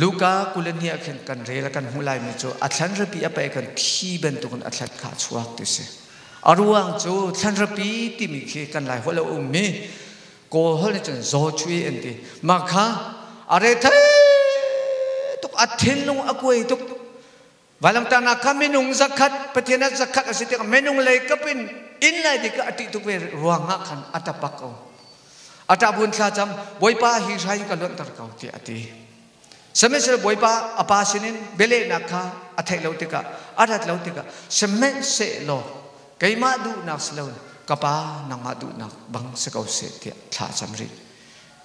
Luka kulani ah khin kan rel kan hmuh lai mi cu a thlan rapi a pai kan thi bantukin a thlan kha chuak ti si a ruang cu thlan rapi timi khi kan lai holh a ummi Kawl holh nih cun zaw chui an ti. Mah kha a re thei tuk a thinlung a kuai tuk. Vailamtahnak kha minung zakhat Pathian ah zakhat a si tikah minung lei kap in inn lai dik a ṭih tuk ve ruangah khan a ṭapak ko. A ṭah buin thla cam Bawipa hi hrai in ka luanhter ko tiah a ti. Sihmanhsehlaw Bawipa a pa sinin bialehnak kha a theih lo tikah a rat lo tikah sihmanhsehlaw keimah duhnak si loin ka pa nangmah duhnak bang si ko seh tiah thla a cam rih.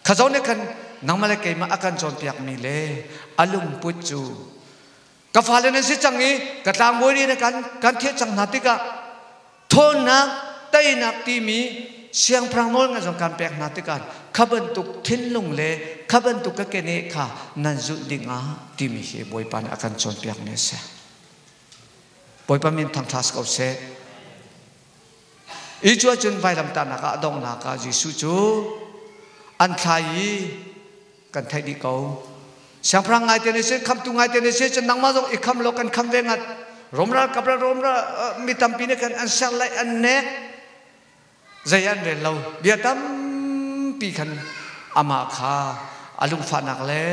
Kha zawn nih khan nangmah le keimah a kan cawnpiakmi le a lungput cu ka fale nan si cang i ka tlangbawi rian kan kan thiah cang hna tikah thawnnak teinak timi siangpahrang nawl ngan zong kan pek hna tikah Kha bantuk thinlung le kha bantuk ka keneh kha nan zulh dingah timi hi Bawipa nih a kan cawnpiakmi a si. Bawipa min thangṭha si ko seh. I cu ahcun vailamtahnak ah a donghnak ah Jesuh cu an thlai i kan theih dih ko. Siangpahrang ngai te nih sin khamtu ngai te nih sin cun nangmah zong i kham law kan kham ve ngat. Rom ralkap le Rom mi tampi nih khan an ser lai an nek. Zei an rel lo. Bia tampi khan amah kha a lungfahnak le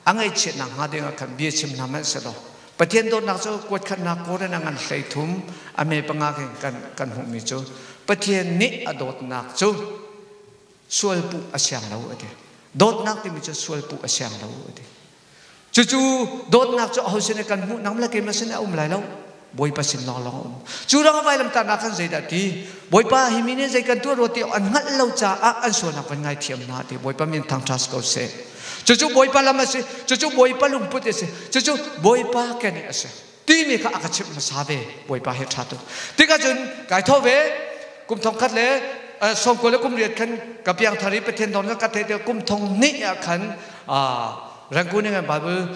a ngaihchiatnak hnga ding ah khan bia chim hna hmanh selaw Pathian dawtnak cu kuatkhatnak kawren a ngan 13 a me panga khin kan kan hmuhmi cu Pathian nih a dawtnak cu sualpuh a siang lo a ti. Dawtnak timi cu sualpuh a siang lo a ti. Cucu dawtnak cu aho sin kan hmuh nang le keimah sin a um lai lo. Bawipa sin lawnglawng a um. Cu ruang vailamtahnak khan zeidah ti? Bawipa hi mi nih zei kan tuah rua ti an hngalh lo caah an sualnak van ngaithiam hna ti Bawipa min thangṭha si ko seh. Cucu Bawipa lam a si. Cucu Bawipa lungput a si. Cucu Bawipa keneh a si. Timi kha a ka chimh hmasa ve. Bawipa he ṭha tuk. Tikah cun kai thawh ve. Kum thong khat le sawmkua le kum riat khan ka piangthar i Pathian thawng ka theih tikah kum thong hnih ah khan Rangoon in Bible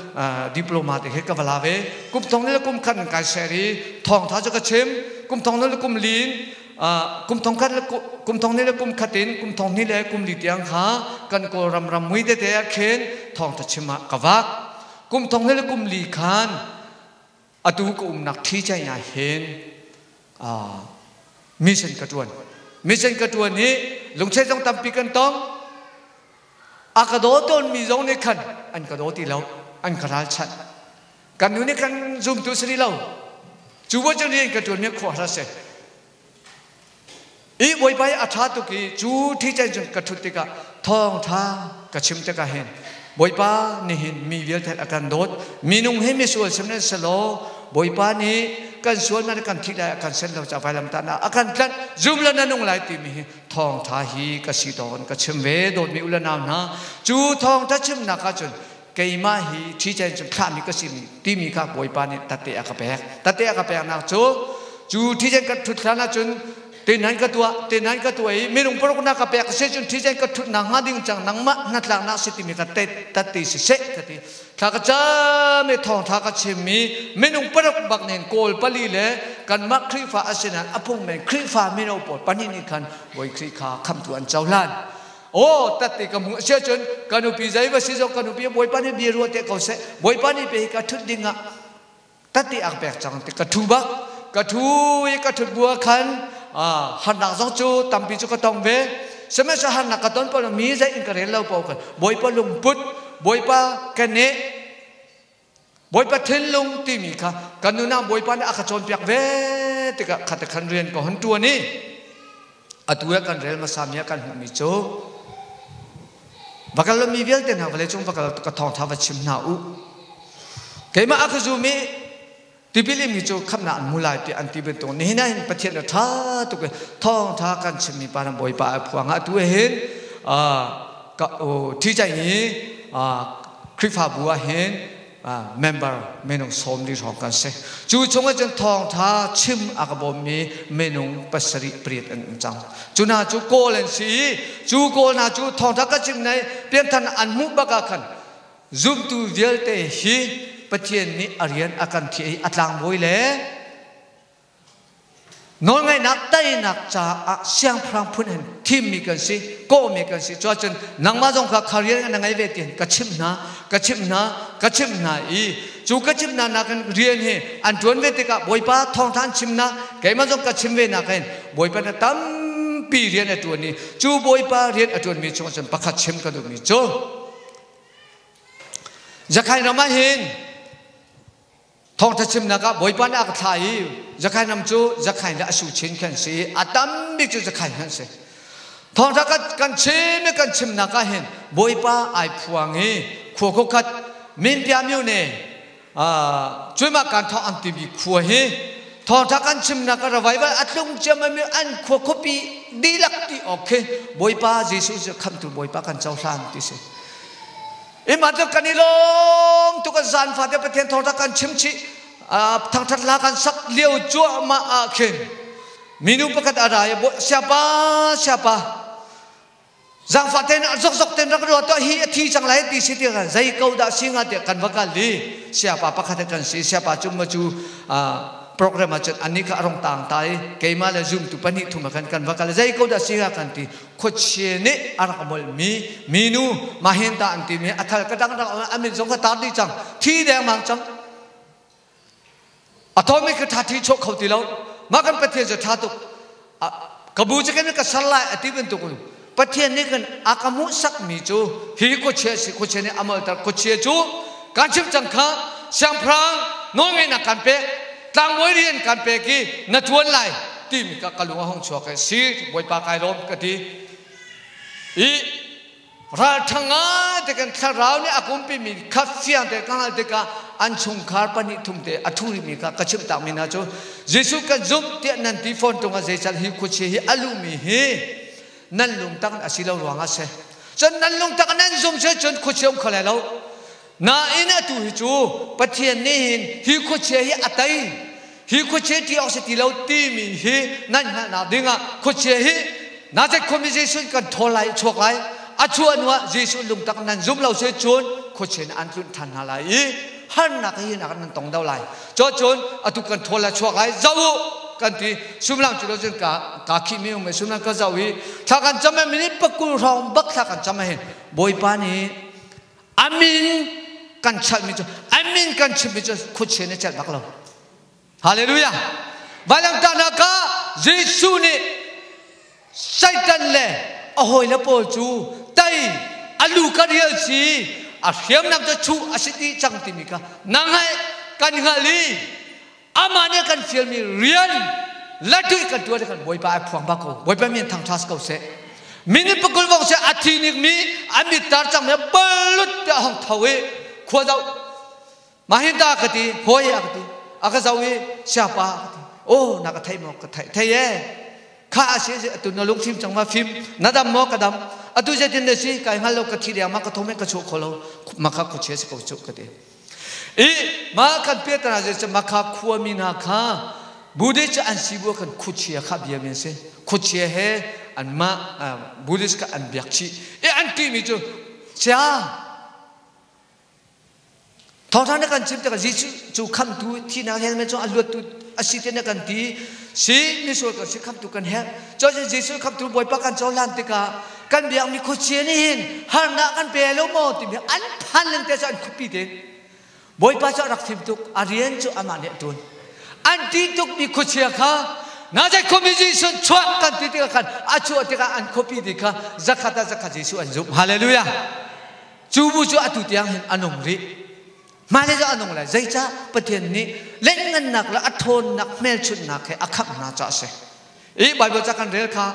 diploma te he ka va la ve. Kum thong le kum khat kai share i thawngtha cu ka chim. Kum thong le kum lin kum thong khat le kum thong le kum khat in kum thong hnih le kum li tiang kha kan Kawlram ram mui tete ah khin thawngtha chim ah ka vak. Kum thong le kum li khan atu ka umnak thi chai ah hin mission ka tuan. Mission ka tuan i lungchei zong tampi kan tong. A ka daw tawnmi zong nih khan an ka daw ti lo, an ka ralchanh. Kan nu nih khan zumtu si rih lo. Cu bu cun rian ka ṭuanmi khua hra seh. I Bawipa hi a ṭha tuk i cu thi chan cun ka ṭhut tikah thawngṭha ka chim tikah hin Bawipa nihin mi vialte a kan dawt. Minung hi misual sim nan si law Bawipa nih kan sualnak kan thih lai a kan sen lo ca vailamtahnak a kan tlanh zum le na nung lai timi hi thawngtha hi ka si tawn ka chim ve dawtmi u le nau hna cu thawngtha chimnak ahcun keimah hi ṭhi cen cun thlahmi ka si timi kha Bawipa nih tate a ka pek tate a ka peknak cu cu ṭhi cen ka ṭhut hlan ahcun tenan ka tuah tenan ka tuah i minung paruk na ka pek si cun ṭhi cen ka ṭhut nak hnga ding cang nangmah hnatlaknak si timi ka tate si seh ka ti Thla ka cam i thawngtha ka chimmi minung paruk bak nen Kawl pali le kanmah Khrihfa a si nain a phung men Khrihfa mino pawl pahnih nih khan Bawi Khrih kha khamtu an cohlan. Aw tat ka hmuh sia cun ka nupi zei va si zong ka nupi Bawipa nih bia ruah te ko seh Bawipa nih pe hi ka thut ding ah tat ak pek cang ti ka thu bak ka thu i ka thut bua khan harnak zong cu tampi cu ka tong ve sihmanhsehlaw harnak ka ton paoh mi zei in ka rel lo paoh khan Bawipa lungput Bawipa ka neh Bawipa thinlung timi kha kan nunah Bawipa nih a ka cawnpiak ve tikah khat khan rian ka hon ṭuan i atu ah kan rel hmasa mi ah kan hmuhmi cu va kal mi vialte hna vawleicung va kal ka thawngtha va chim hna u keimah a ka zum i tipil mi cu khamnak an hmu lai ti an ti bantuk nihin ah hin Pathian a tha tuk i thawngtha kan chimmi pa ram Bawipa a phuang ah atu hin thi cai hi Khrihfabu ah hin member minung 40 hrawng kan si. Cu chung ah cun thawngtha chim a ka bawmmi minung pasarih pariat an um cang. Cu hna cu Kawl an si i cu Kawl hna cu thawngtha ka chim nai pianthan an hmuh bak ah khan zumtu vialte hi Pathian nih a rian a kan thiah i a tlangbawi le Nawlngaihnak teinak caah siangpahrang phun in thimmi kan si, kawhmi kan si. Cuahcun nangmah zong kha kha rian na ngei ve tiin ka chimh hna, ka chimh hna, ka chimh hna i cu ka chimh hna nakin rian hi an ṭuan ve tikah Bawipa thawngṭha an chim na, keimah zong ka chim ve nakin Bawipa na tampi rian a ṭuan i cu Bawipa rian a ṭuanmi chungah cun pakhat chim ka duhmi cu Zakhain ram ah hin Thawngṭha chimnak ah Bawipa nih a ka thlah i Zakhain ram cu Zakhain le a su chin khan si i a tam bik cu Zakhain khan si. Thawngṭha kan chim i kan chimnak ah hin Bawipa ai phuang i khua khuakhat Minpia myone cuima kan thawng an timi khua hi thawngṭha kan chimnak ah revival a tlung ciammam i an khua khuapi dihlak ti awk khi Bawipa Jesuh cu khamhtu Bawipa kan cohlan ti si. Ima cu kan i lawm tuk zan fate Pathian thawngtha kan chim chih thangthat hla kan sak lio cuahmah ah khin minu pakhat a ra i siapa siapa Zaangfah tein zokzok tein rak ruat tuah hi a thi cang lai ti si ti kan zei ko dah si nga tiah kan va kal i siapa pakhat kan si siapa cu ma cu program ah cun ani kha arong tang ta i keimah le zumtu pahnih thum kan kan va kal zei ko dah si nga kan ti khuachia nih a rak molh mi minu mahin ta an ti mi a thal ka dang dang amin zong ka tar di cang thi deng mang cang A thawmi kha ṭha thi chuak kho ti lo. Mah kan Pathian cu ṭha tuk. Ka bu cu kan ka ser lai a ti bantuk in Pathian nih kan a ka hmuhsakmi cu hi khuachia si khuachia nih a molter khuachia cu kan chimh cang kha siangpahrang nawlngeihnak kan pek tlangbawi rian kan pek i na ṭuan lai timi ka ka lung a hung chuak i si Bawipa kai lawm ka ti i Ralṭha ngai te kan thlarau nih a kumpimi kha fiang te ka hngalh tikah an chungkhar pahnih thum te a ṭhu rihmi kha ka chimh takmi hna cu Jesuh kan zumh tiah nan ti fawn ṭung ah zeican hi khuachia hi a luhmi hi nan lungtak in a si lo ruangah a si. Cun nan lungtak in nan zum si cun khuachia um kho lai lo. Nain atu hi cu Pathian nih hin hi khuachia hi a tei hi khuachia ṭih awk si ti lo timi hi nan hngalhnak dingah khuachia hi Nazareth khuami Jesuh kan ṭhawl lai chuak lai a chuah hnuah Jesuh lungtak nan zum lo si cun khuachia nih an tlunh ṭhan hna lai i harnak hi nak nan tong do lai cu cun atu kan ṭhawl lai chuak lai zo u kan ti sumlang cu lo cun ka ka khih mi um sumlang ka zo i thla kan cam minute pakul hrawng bak thla kan cam hin Bawipa nih Amin kan chalmi cu amin kan chimmi cu khuachia nih celh bak lo. Hallelujah. Vailamtahnak ah Jesuh nih Satan le a hawile pawl cu tei a lu ka rial si a hriamnam cu chuh a si dih cang timi kha nang hai kan hngalh i amah nih kan fialmi rian latuih kan tuan kan bawipa ai phuang bak ko bawipa min thangṭha ko seh minute pakul vong seh a thi nik mi a mit tar cang mi balut te a hong tho i khua zoh mahin ta ka ti hawi a ka ti a ka zoh i siapa ka ti oh na ka thei maw ka thei thei e kha a si atu na lung fim cang ma fim na dam maw ka dam atu zeitin na si kai hngal lo ka thi deng ma ka thome ka chuah kho lo ma kha khuachia si ko chu ka ti I mah kan piahtana cu Makha khuami hna kha Buddhist cu an si bu kan khuachia kha bia mi an si. Khuachia he anmah Buddhist kha an biak chih. I an timi cu sia thawngṭha na kan chim tikah Jesuh cu khamtu thihnak he men cu a luattu a si ti na kan ti si misual kan si khamtu kan herh cun Jesuh khamtu Bawipa kan cohlan tikah kan biakmi khuachia nih hin harnak kan pe lo maw timi an phan ling te cu an khupi te Bawipa cu a rak fim tuk a rian cu amah nih a ṭuan an ti tukmi khuachia kha Nazareth khuami Jesuh chuah kan ti tikah khan a chuah tikah an khuapi ti kha zakhat ah zakhat Jesuh an zumh hallelujah cu bu cu atu tiang hin a nung rih hmailei cu a nung lai zeicah Pathian nih lengngannak le a ṭhawnnak hmelchunhnak he a khamh hna caah a si i Bible ca kan rel kha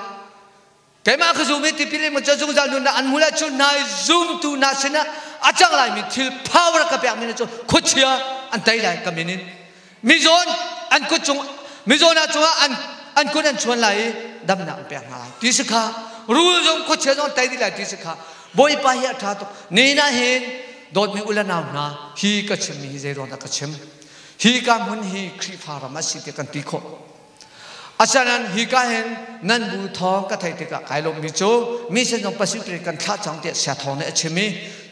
Keimah ka zum i tipil in cu zungzal nunnak an hmu lai cu nai zumtu hna sinah a cang laimi thil power ka pekmi na cu khuachia an tei lai ka min in mizawn an kut cung mizawn ah cungah an an kut an chuan lai i damnak an pek hna lai ti si kha rul zong khuachia zong tei dih lai ti si kha Bawipa hi a ṭha tuk ni na hin dawtmi u le nau hna hi ka chimmi hi zei ruang dah ka chim hi ka hmun hi Khrihfa ram a si ti kan ti khawh Asinain hika hin nan bu thawng ka theih tikah kai lawmmi cu mi sin zong pastor kan thlah cang tiah sia thawng nih a chim i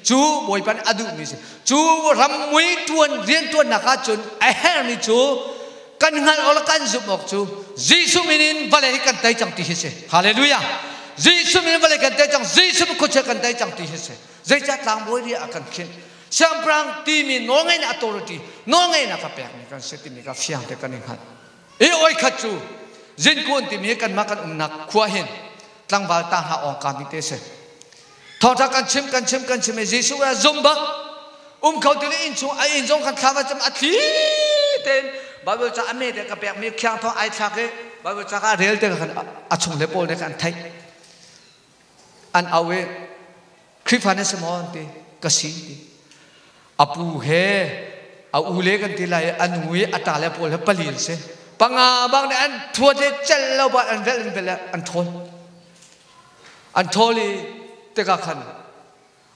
cu Bawipa nih a duhmi si cu rammui ṭuan rianṭuannak ah cun a herhmi cu kan hngalh awk le kan zumh awk cu Jesuh min in vawlei hi kan tei cang ti hi si Hallelujah Jesuh min in vawlei kan tei cang Jesuh min khuachia kan tei cang ti hi si zeicah tlangbawi ri a kan khinh siangpahrang timi nawlngeihnak authority nawlngeihnak a pekmi kan si timi kha fiang te kan i hngalh I oi khat cu Zinkun timi kanmah kan umnak khua hin tlangval ta hna awng ka mi te si. Thawngtha kan chim kan chim kan chim i Jesuh a zum bak um kho ti le inn chung a inn zong kan thla va cam a thli tein Bible ca a me te ka pek mi khiang thawng ai thlak i Bible ca ka rel te khan a chung le pawl ne kan theih an au i Khrihfa na si maw an ti ka si ti a pu he a u le kan ti lai a nu i a ta le pawl he pali an si panga bang nih an thuat i cel lo ba an velh an velh an ṭhawl an ṭhawl i tikah khan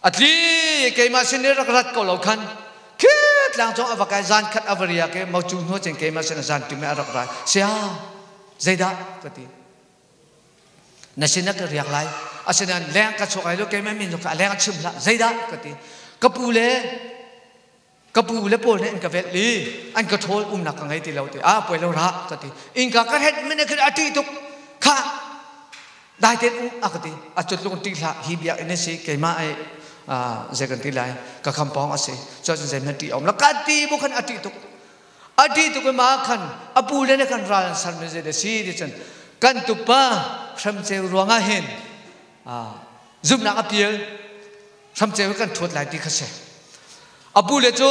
a tli keimah sin i rak rat ko lo khan khi tlang cung a va kai zan khat a va riak i mocu hnu cun keimah sin zan tim a rak ra sia zeidah ka ti Na sinah ka riak lai. Asinain leng ka chuak ai lo keimah min ka leng chim hlah zeidah ka ti. Ka pu le ka pu le pawl nih an ka velh i an ka ṭhawl umnak ka ngei ti lo ti a poi lo rah ka ti innka ka ret mene khin a ṭih tuk kha dai ten um a ka ti a cut lung ṭih hlah hi biakinn a si keimah ai zei kan ti lai ka khampawng a si cun zei hmanh ṭih om la ka ti bu khan a ṭih tuk a ṭih tuk i ma khan a pu le ne kan ral an ser mi zei da si ti cun kan tupa hramceu ruangah hin zumnak a pial hramceu kan ṭhuat lai ti kha si. A pu le cu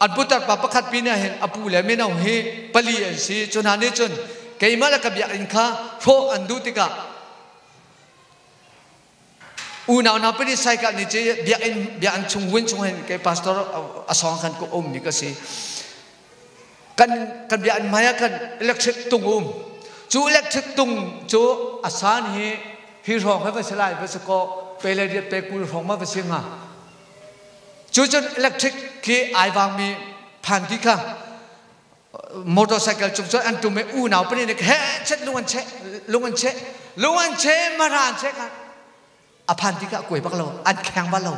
an putar pa pakhat pin ah hin a pu le mino hi pali an si. Cu hna nih cun keimah le ka biakinn kha hrawh an duh tikah unau hna pali saikah nih cu biakinn biakinn chung win chung hin kei pastor a sawng khan ka um mi ka si. Kan kan biakinn hmai ah khan electric tung um. Cu electric tung cu a san hi hi hrawng hi va si lai va si kaw pe le riat pe 20 hrawng ma va si hnga. Cu cun electric khi ai vangmi phan ti kha motorcycle cung cun an tum i unau pahnih nih he chet lung an cheh lung an cheh lung an cheh mara an cheh kha a phan ti kha a kuai bak lo an kheng bal lo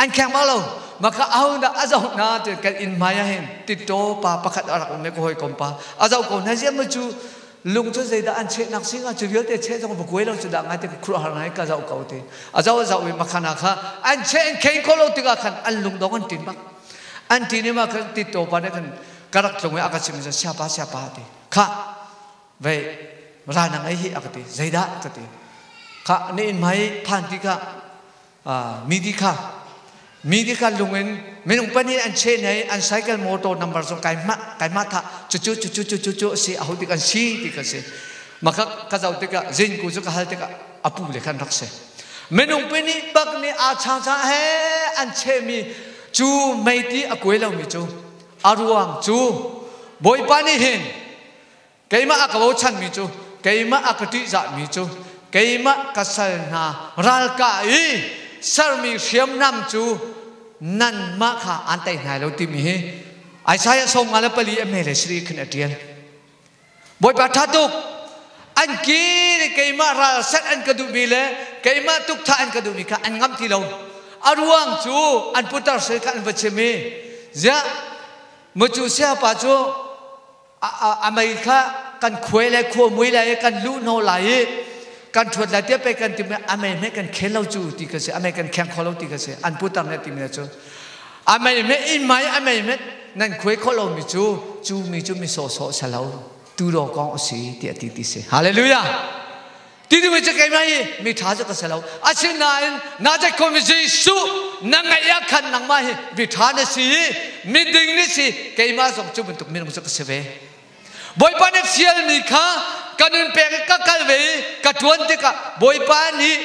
an kheng bal lo maka aho dah a zoh na ti kan inn hmai ah hin titto pa pakhat a rak um i ka hawikom pa a zoh ko hna ziam cu lung cu zeidah an chehnak singa cu vialte cheh zong va kuai lo cu dah ngai te khuruahhar ngai ka zoh ko ti a zoh a zoh i makhana kha an cheh an kheng kho lo tikah khan an lung dong an tin bak an tin i ma khan titto pa nih khan ka rak tlung i a ka chim siapa siapa ti kha vei ra na ngei hi a ka ti zeidah ka ti kha na inn hmai phan ti kha mi ti kha mi ti kha lung in minung pahnih an che nei an cycle motor number zong kai ma kai ma tha cu cu cu cu cu cu si aho tik an si ti ka si maka ka zau tikah zin ku cu ka hal tikah apu le khan rak si minung pahnih bak nih a chang chang he an che mi cu meiti a kuai lo mi cu a ruang cu bawipa nih hin Keimah a ka bochanmi cu, keimah a ka ṭihzahmi cu, keimah ka sal hna ralkah i sermi hriamnam cu nanmah kha aan tei hna lo timi hi Isaiah 54 a hme le siri khin a ṭial. Bawipa ṭha tuk! An ki nih keimah ral set an ka duhmi le keimah tukthah an ka duhmi kha an ngamh ti lo. A ruang cu an putar sal kha an va chim i ziah mucu siapa cu a mei kha kan khuai lai khua mui lai kan luh hno lai i kan ṭhuat lai tiah pei kan timi a mei hme kan khel lo cu ti ka si a mei kan kheng kho lo ti ka si an putar nih timi cu a mei hme in mai a mei hme nan khuai kho lo mi cu cu mi cu mi sawhsawh salo tu do kong a si tiah ti ti si hallelujah Ti tu cu keimah hi mi ṭha cu ka si lo. Asinain na ko mi Jesuh na ngaih ah khan nangmah hi mi ṭha na si i miding na si keimah zong cu bantuk minung cu ka si ve. Bawipa nih fialmi kha ka nun pek i ka kal ve i ka ṭuan tikah Bawipa nih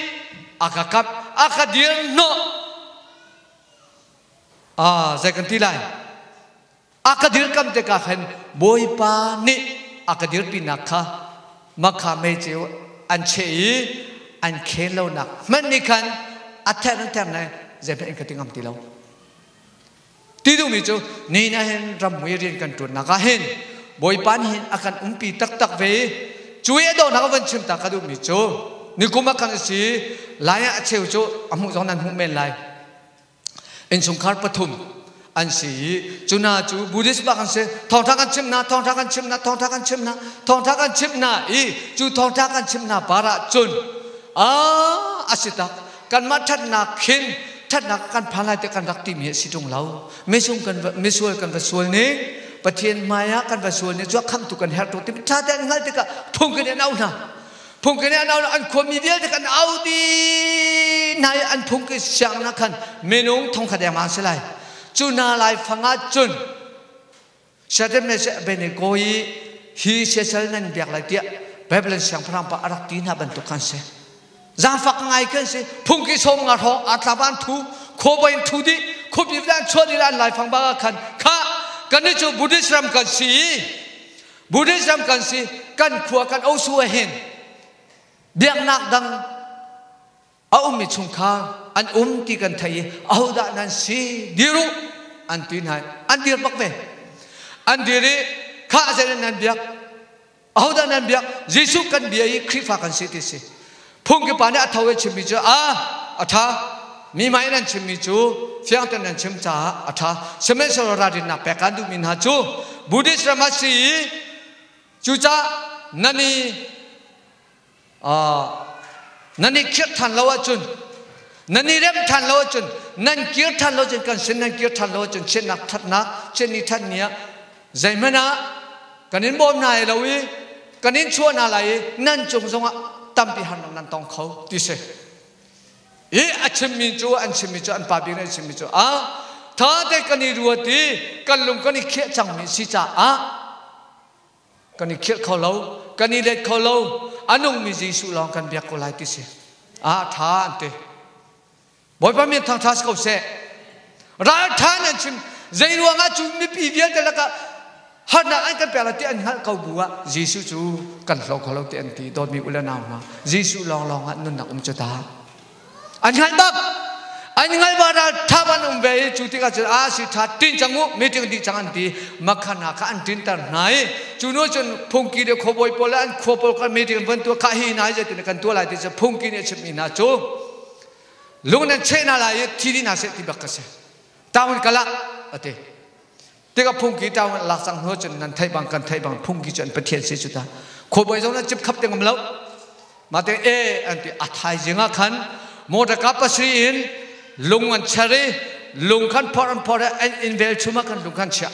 a ka kamh a ka dir hnawh. Ah, zei kan ti lai? A ka dirkam tikah khan Bawipa nih a ka dirpinak kha makha meiceu an cheh i an khel lonak hmanh nih khan a ther an ther ne zeihmanh in ka ti ngam ti lo. Ti duhmi cu ni na hin rammui rian kan ṭuannak ah hin Bawipa nih hin a kan umpi taktak ve i cu i a dawhnak a van chim ta ka duhmi cu nikum ah khan a si lai ah a cheu cu a hmuh zong nan hmuh men lai. Innchungkhar pathum an si i cu hna cu Buddhist bak an si. Thawngṭha kan chimh hna, thawngṭha kan chimh hna, thawngṭha kan chimh hna, thawngṭha kan chimh hna i cu thawngṭha kan chimh hna par ah cun ah a si tak kanmah ṭhatnak khin ṭhatnak kan phan lai tiah kan rak timi a si ṭung lo. Misung kan misual kan va sual ning Pathian hmai ah kan va sual ning cu khamhtu kan herh tuk timi ṭha tein an hngalh tikah phung kan in auh hna. Phungki nih an au an khuami vialte kan au dih hna i an phungki sianginn ah khan minung thongkhat dengmang si lai. Cu hna lai fang ah cun Shadrach Meshach Abednego i hi siasal nan biak lai tiah Babylon siangpahrang pa a rak ti hna bantuk khan si. Zaangfak ngai khan si. Phungki sawm nga hrawng aa tlap an thu, khuabawi in thu dih, khuapi an chuah dih an laifang bak ah khan kha kannih cu Buddhist ram kan si i Buddhism kan si kan khua kan osu hin biaknak dang a ummi chungkhar an um ti kan thei i ahodah nan si dir u an ti hna an dir bak ve an dir i kha zerin nan biak ahodah nan biak Jesuh kan bia i Khrihfa kan si ti si. Phungki pa nih a tho i chimmi cu a a ṭha mi mah in an chimmi cu fiang tein an chim caah a ṭha. Sihmanhsehlaw ralrinnak pek aan duhmi hna cu Buddhist ram ah si i cucaah nan i nan i khirh ṭhan lo ahcun nan i remh ṭhan lo ahcun nan kir ṭhan lo ahcun kan sin nan kir ṭhan lo ahcun chiatnak ṭhatnak chiatni ṭhatni ah zeihmanh ah kan in bawm hna lo i kan in chuah hna lai i nan cung zongah tampi harnak nan tong kho ti si i a chimmi cu an chimmi cu an pa bik nih an chimmi cu a tha te kan i ruat i kan lung kan i khiah cangmi si caah kan i khirh kho lo kan i let kho lo a nungmi Jesuh lawng kan biak ko lai ti si a tha an ti Bawipa min thangtha si ko seh ral tha nan chim zei ruangah cu mipi vialte lakah harnak an kan pek lai ti an hngalh ko bu ah Jesuh cu kan hlo kho lo ti an ti dawtmi u le nau hna Jesuh lawnglawng ah nunnak um cu ta An hngalh bak. An hngalh bak ral tha ban um ve i cu tikah cun a si tha tin cang u meeting dih cang an ti makhana kha an tinter hna i cu nu cun phungki le khuabawi pawl le an khua pawl kha meeting van tuah kha hi hna zeitin kan tuah lai ti cu phungki nih a chimmi hna cu lung nan cheh hna lai i thi dih hna seh ti bak ka si town kala ati tikah phungki town lak cang hnu cun nan theih bang kan theih bang phungki cu an pathian si cu ta khuabawi zong nan cip khap te ngam lo Mate e an ti a thaizing ah khan motor pasri in lung an cher i lung khan phor an phor an in vel chum ah khan lung khan chiah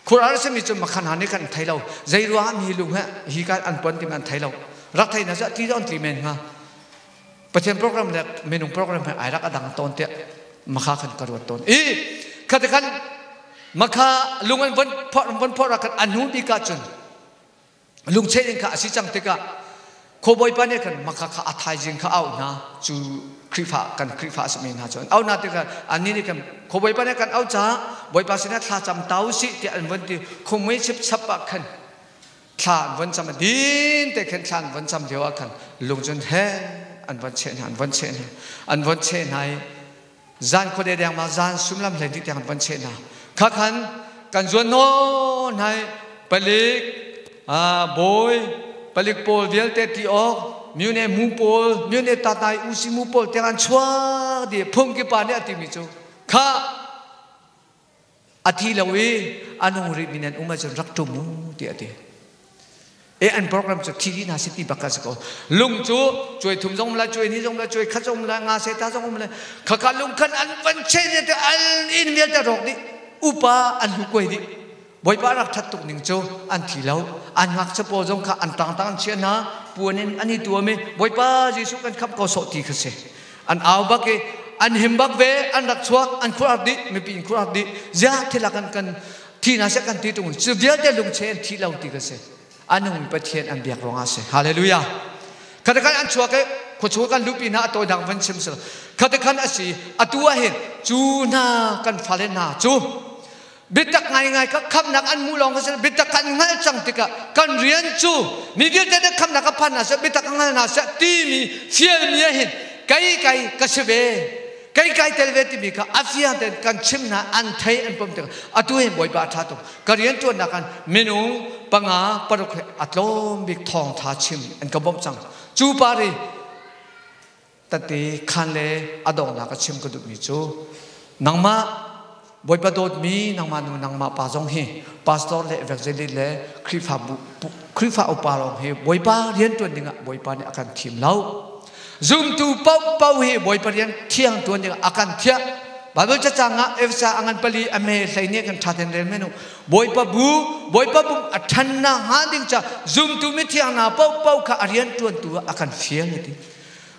khur ar simi cu makhan han kan thei lo zei ruang mi lung he hi kan an pon ti an thei lo rak thei na ti on ti men nga pathian program le minung program he ai rak adang ton te makha khan ka ruat ton i khate khan makha lung an von phor von phor khan anu bi ka chun lungcheh in kha a si cang tikah khuabawipa nih khan maka kha a thaizing kha auh hna cu Khrihfa kan Khrihfa a simi hna cu an auh hna tikah annih nih khan khuabawipa nih kan auh caah Bawipa sinah thla cam ta u sih tiah an vun ti khumui chipchap ah khan thla an vun cam din te khan thla an vun cam lio ah khan lung cun he an von cheh hna an von cheh hna an von cheh hna i zan khuade deng ma zan sumlam hlei ti tiang an von cheh hna kha khan kan zuan nawn hai palik bawi palik pawl vialte ti awk myone mu pawl myone tatai usi mu pawl tiang an chuak di phungki pa nih a timi cu kha a thi lo i a nung rih mi nan um ahcun rak ṭum u tiah a ti. E an program cu thi dih hna si ti bak ka si ko. Lung cu cuai thum zong um lai, cuai hnih zong um lai, cuai khat zong um lai, nga se ta zong um lai. Khaka lung khan an van chen te al inn vialte rawk dih. Upa an hu kuai dih. Bawipa rak that tuk ning cu an thi lo. An ngakchia pawl zong kha an tang tang an chia hna. Puan in an i tuam i Bawipa Jesuh kan khamh ko sawh ti kha si. An au bak i an him bak ve an rak chuak an khuar dih mipi in khuar dih zia thilak an kan thi na seh kan ti tung cu vialte lungche an thi lo ti ka si anung pathian an biak ruangah si hallelujah khata khan an chuak i khuachu kan lupi hna a tawi dang van chim sel khata khan asi atu ah hin cu hna kan fale hna cu biatak ngaingai kha khamnak an hmuh lawng kha biatak kan hngalh cang tikah kan rian cu mi vialte nih khamnak a phan hna seh biatak a hngal hna seh timi fialmi ah hin kei kai ka si ve kei kai tel ve timi kha a fiang tein kan chim hna an thei an pom tikah atu hin Bawipa a ṭha tuk ka rian ṭuannak an minung panga paruk he a tlawm bik thawngṭha chim an ka bawmh cang cu pari Tete khan le a donghnak a chim ka duhmi cu nangmah Bawipa dawtmi nangmah nu nangmah pa zong hi pastor le evangelist le Khrihfabu Khrihfa upa lawng hi Bawipa rian ṭuan dingah Bawipa nih a kan thim lo. Zumtu paohpaoh hi Bawipa rian thiang ṭuan dingah a kan thiah. Bible cacang ah Efesa a ngan pali a me hlei nih kan ṭha ten rel men u. Bawipa bu Bawipa bu a ṭhannak hnga ding ca zumtu mithiang hna paohpaoh kha a rian ṭuantu ah a kan fial a ti.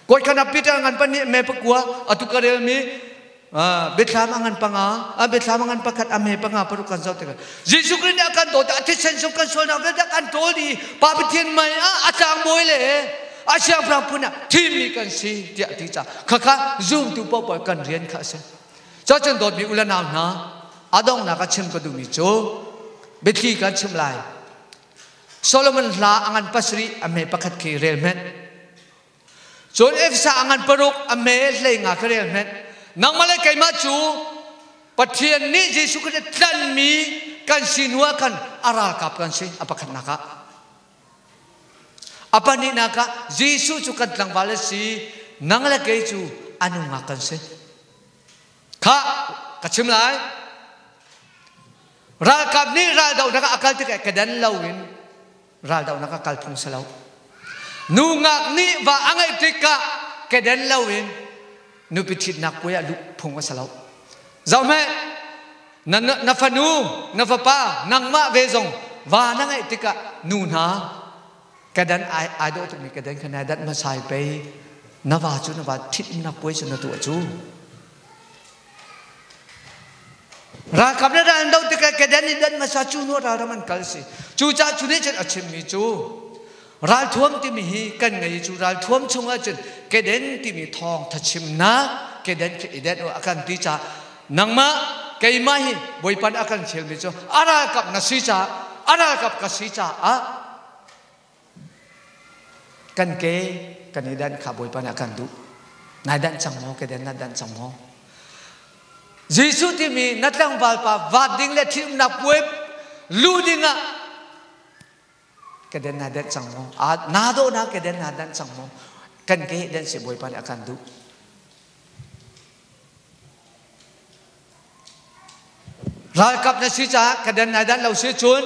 Koi khan ah Peter ngan pahnih me pakua atu ka relmi biathlam a ngan panga a biathlam a ngan pakhat a me panga paruk kan zoh tikah Jesuh Christ nih a kan dawt a thisen sung kan sualnak vialte kan ṭawl dih Pa Pathian mei ah a tlangbawi le a siangpahrang phun ah thimmi kan si tiah a ti caah khakha zumtu paohpaoh kan rian kha a si. Cun dawtmi u le nau hna a donghnak ah chim ka duhmi cu biathli kan chim lai. Solomon hla a ngan pasarih a me pakhat khi rel hmenh. Cun Efesa a ngan paruk a me hlei nga kha rel hmenh. Nangmah le keimah cu Pathian nih Jesuh Khrist tlanmi kan si hnu ah khan a ralkap kan si a pakhatnak ah. A pahnihnak ah Jesuh cu kan tlangval a si, nang le kei cu a nungak kan si. Khah, ka chim lai. Ralkap nih raldohnak ah a kal tikah kedan loin raldohnak ah kal phung si lo. Nungak nih va a ngeih tikah kedan loin nupi ṭhitnak puai ah luh phung a si lo. Zohhmanh, na, na fanu, na fapa, nangmah ve zong va na ngeih tikah nu hna kedan ai, ai dawh tukmi kedan kha nai danh hmasa i pei na va cu na va ṭhitnak puai cu na tuah cu. Ralkap le ral an doh tikah kedan in dan hmasa cu nu ralram an kal si. Cucaah cu nih cun a chimmi cu ralthuam timi hi kan ngei cu ralthuam chungah cun keden timi thawng thachimnak keden khi i den a kan ti caah nangmah keimah hi Bawipa nih a kan fialmi cu a ralkap na si caah a ralkap ka si caah Kan ke kan i danh kha Bawipa nih a kan duh. Nai danh cang maw? Keden na danh cang maw? Jesuh timi na tlangval pa vaat ding le ṭhitumnak puai lu ding ah keden na danh cang maw? Naa dawhnak keden na danh cang maw? Kan ke den si Bawipa nih a kan duh. Ralkap na si caah ka dan nai dan lo si cun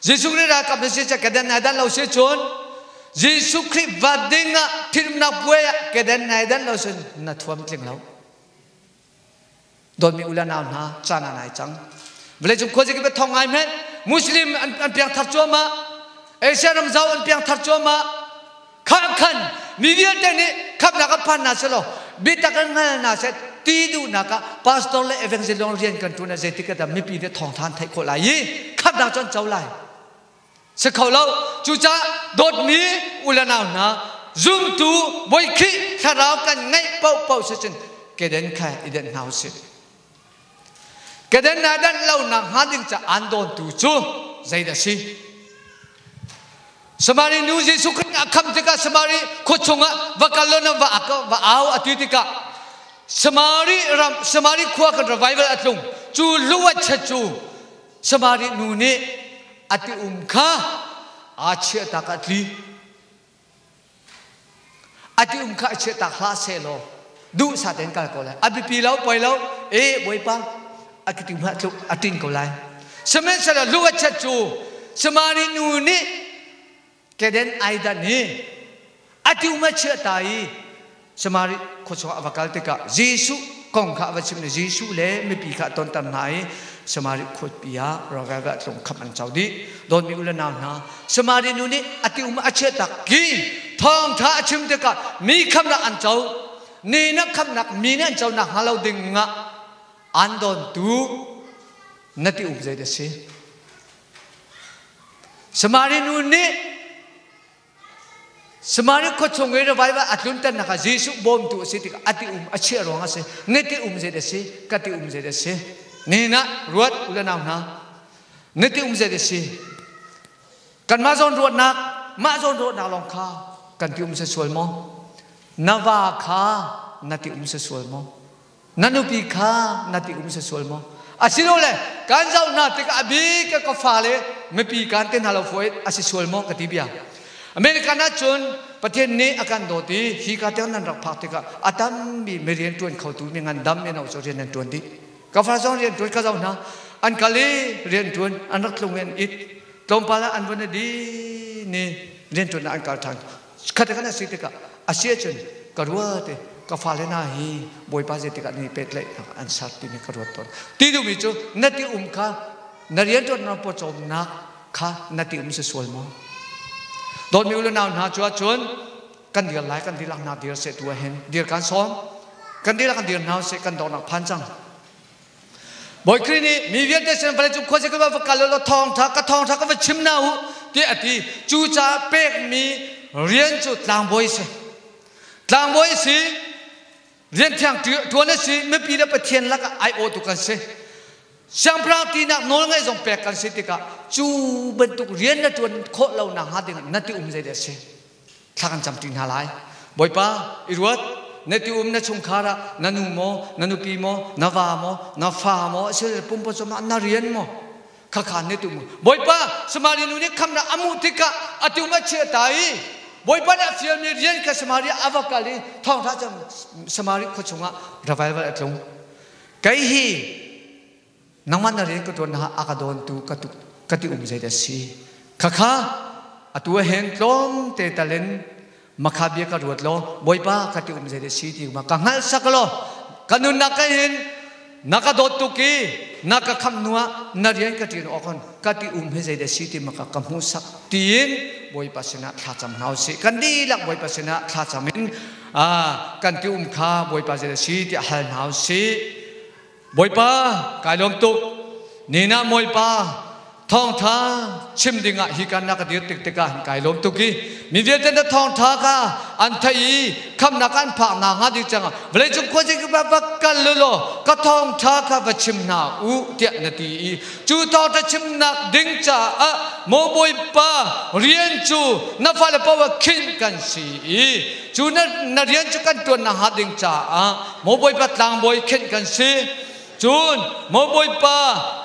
Jesuh Khrih ralkap na si caah ka dan nai dan lo si cun Jesuh Khrih va ding ah thilumnak puai ah ka dan nai dan lo sin na thuam tling lo. Dawtmi u le nau hna caan ah nai cang. Vawleicung khuazing ki thong ngai hmenh Muslim an, an piang thar cuahmah Asia ram zau an piang thar cuahmah Kha khan mi vialte nih khamhnak an phan hna selaw biatak an hngal hna seh ti duhnak ah pastor le evangelist lawng rian kan ṭuan ah zeitik ah dah mipi nih thawngṭha an theih khawh lai i khamhnak cu an co lai. Si kho lo. Cucaah dawtmi u le nau hna zumtu Bawi Khrih thlarau kan ngeih paohpaoh si cun keden kha i denh hna usih. Keden naa danh lonak hnga ding ca aan dawntu cu zeidah a si? Samari nu Jesuh Khrih a kham tikah Samari khua chungah va kal law na va va au a ti tikah Samari ram Samari khua kan revival a tlung cu luat chet cu Samari nu nih a ti um kha aa chiah tak a tli a ti um kha a chiah tak hlah seh law duh sa tein kal ko lai a biapi lo poi lo e bawipa a ti hmah tluk a tin ko lai sihmanhsehlaw lu a chet cu Samari nu nih keden aidan hi a ti um a chiah ta i Samari khuachung a va kal tikah Jesuh kong kha a va chim i Jesuh le mipi kha a tonter hna i Samari khuapi ah rawlrel a tlung khamh an co dih. Dawtmi u le nau hna, Samari nu nih a ti um a chiah tak ki thawngṭha a chim tikah mi khamnak an co. Ni na khamnak mi nih an co nak hnga lo ding ah an dawntu na ti um zei dah si? Samari nu nih Samaria khua chung i revival a tlunternak ah Jesuh bawmtu a si tikah a ti um a chiah ruang a si. Na ti um zei a si? Ka ti um zei a si? Nihin ah ruat u le nau hna. Na ti um zei a si? Kanmah zawn ruatnak, mah zawn ruatnak lawng kha kan ti um se sual maw? Na va kha na ti um se sual maw? Na nupi kha na ti um se sual maw? Asilole kan zoh hna tikah a bik ka fale mipi kan te hna lo fuai a si sual maw ka ti bia. American ah cun Pathian nih a kan dawt i hi ka tiang nan rak phak tikah a tammi mi rian ṭuan khotu mi ngandam mino cu rian an ṭuan dih. Ka fa zong rian ṭuan ka zoh hna. An kal i rian ṭuan an rak tlung i an it. Tlawmpal ah an vun i di ni rian ṭuan ah an kal ṭhan. Khat kan a si tikah a si ahcun ka ruat i ka fale hna hi Bawipa zeitikah ni pehtlaihnak an ser timi ka ruat tawn. Ti duhmi cu na ti um kha na rianṭuannak pawcawmnak kha na ti um si sual maw? Dawtmi u le nau hna cu ahcun kan dir lai kan dihlak hna dir seh tu ahhin dir kan sawm kan dihlak kan dir hna seh kan donghnak phan cang. Bawi Khrih nih mi vialte sin vawleicung khuazei ka va kal law thawngṭha ka thawngṭha ka va chim hna u tiah a ti. Cucaah pekmi rian cu tlangbawi si. Tlangbawi si, rian thiang ṭuan a si, mipi le Pathian lakah aiawhtu kan si. Siangpahrang tinak nawl ngeih zong pek kan si tikah cu bantuk rian na ṭuan khawh lo nak hnga dingah na ti um zei dah a si? Thla kan camṭi hna lai. Bawipa, i ruat, na ti um na chungkhar ah na nu maw, na nupi maw, na va maw, na fa maw, asilole pumpak cungah na rian maw? Khakha ne tu mu. Bawipa Samari nu nih khamnak a hmuh tikah a tum a chiah ta i Bawipa nih a fialmi rian kha Samaria a va kal i thawngṭha cam Samari khua chungah revival a tlung. Kei hi nangmah na rian ka ṭuan na a ka dawntu ka tu ka ti um zei dah si. Khakha atu ah hin tlawm te talin makha bia ka ruat law Bawipa ka ti um zei dah si ti ma ka hngalh sak law ka nunnak ka hin na ka dawt tuk i na ka khamh hnu ah na rian ka ṭin awk on ka ti um hi zei dah si ti ma ka ka hmuh sak tiin Bawipa sinah thlacam hna usih. Kan dihlak Bawipa sinah thlacam in kan ti um kha Bawipa zei dah si ti hal hna usih. Bawipa kai lawm tuk. Nina Bawipa thawngtha chim dingah hi kan nak dir tik tikah kai lawm tuk i mi vialte na thawngtha kha an thei i khamnak an phak na hnga ding cangah vawlei cung khuazing va va kal law ka thawngtha kha va chim hna u tiah na ti i cu thawngtha chimnak ding caah maw Bawipa rian cu na fale poah khinh kan si i cu na rian cu kan tuan na hnga ding caah maw Bawipa tlangbawi khinh kan si. Cun maw Bawipa,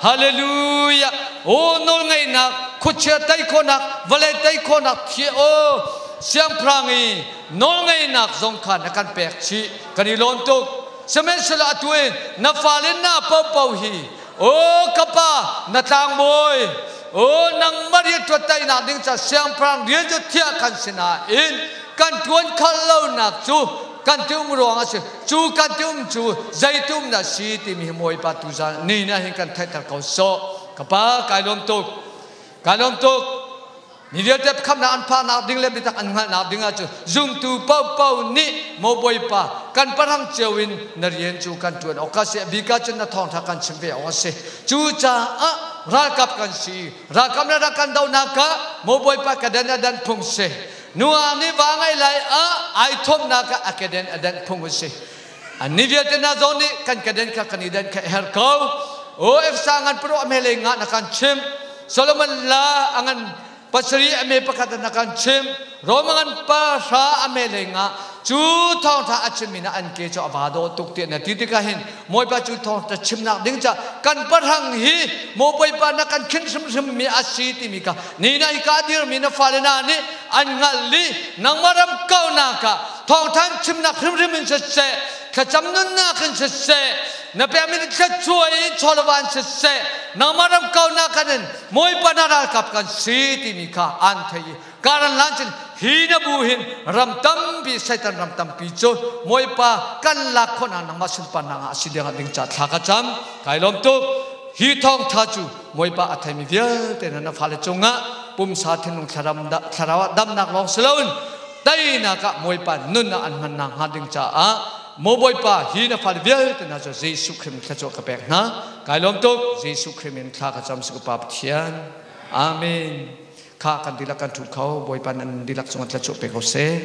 hallelujah, aw nawlngeihnak, khuachia tei khawhnak, vawlei tei khawhnak thi aw siangpahrang i nawlngeihnak zong kha na kan pek chih. Kan i lawm tuk. Sihmanhsehlaw atu in na fale na paohpaoh hi, aw ka pa, na tlangbawi, aw nangmah rianṭuan teinak ding ca siangpahrang rian cu thiah kan si nain kan ṭuan khal lonak cu kan ti-um ruang a si. Cu kan ti-um cu zeitum na si timi hi Bawipa tuzan ni na hin kan theihter ko sawh. Ka pa kai lawm tuk. Kai lawm tuk. Mi vialte khamnak an phaknak ding le biatak an hngalhnak ding ahcun zumtu paohpaoh nih maw Bawipa kan parang cio in na rian cu kan ṭuan awk a si. A bik ahcun na thawngṭha kan chim ve awk a si. Cucaah ralkap kan si. Ralkap le rak kan dohnak ah maw Bawipa ka dan a dan phung si. Nuam nih va ngai lai ah ai thawmnak ah a keden a denh phung a si. Anni vialte hna zong nih kan keden kha kan i denh kha her ko. O Efsa ngan paro a mele nga na kan chim. Solomon la angan pasari a me pakhat na kan chim. Rome ngan pa hra a mele nga cu thawngtha a chimmi na an ke cu a va dawh tuk ti na ti tikah hin Bawipa cu thawngtha chimnak ding ca kan parhang hi maw Bawipa na kan khin hrimhrim mi a si timi kha ni na hi ka dirmi na fale na nih an hngalh i nangmah ram kaunak ah thawngtha chimnak hrimhrim in siseh thlacam nunnak in siseh na pekmi thluachuah in chawlava in siseh nangmah ram kaunak kan in Bawipa na ralkap kan si timi kha an thei i Karan lan cun hi na bu hin ram tampi Satan ram tampi cu Bawipa kan lak khawh nak nangmah sunparnak ah a si ding ah ding ca thla ka cam. Kai lawm tuk. Hi thawngtha cu Bawipa a theimi vialte na na fale cungah pumsa thinlung thlaram thlarau ah damnak lawng si loin teinak ah Bawipa nun ah an hman nak hnga ding caah maw Bawipa hi na fale vialte hna cu Jesuh Khrih min thluachuah ka pek hna. Kai lawm tuk. Jesuh Khrih min thla ka cam si ka Pa Pathian. Amen. Kha kan dihlak kan ṭhu kho. Bawipa nan dihlak cungah thluachuah pe ko seh.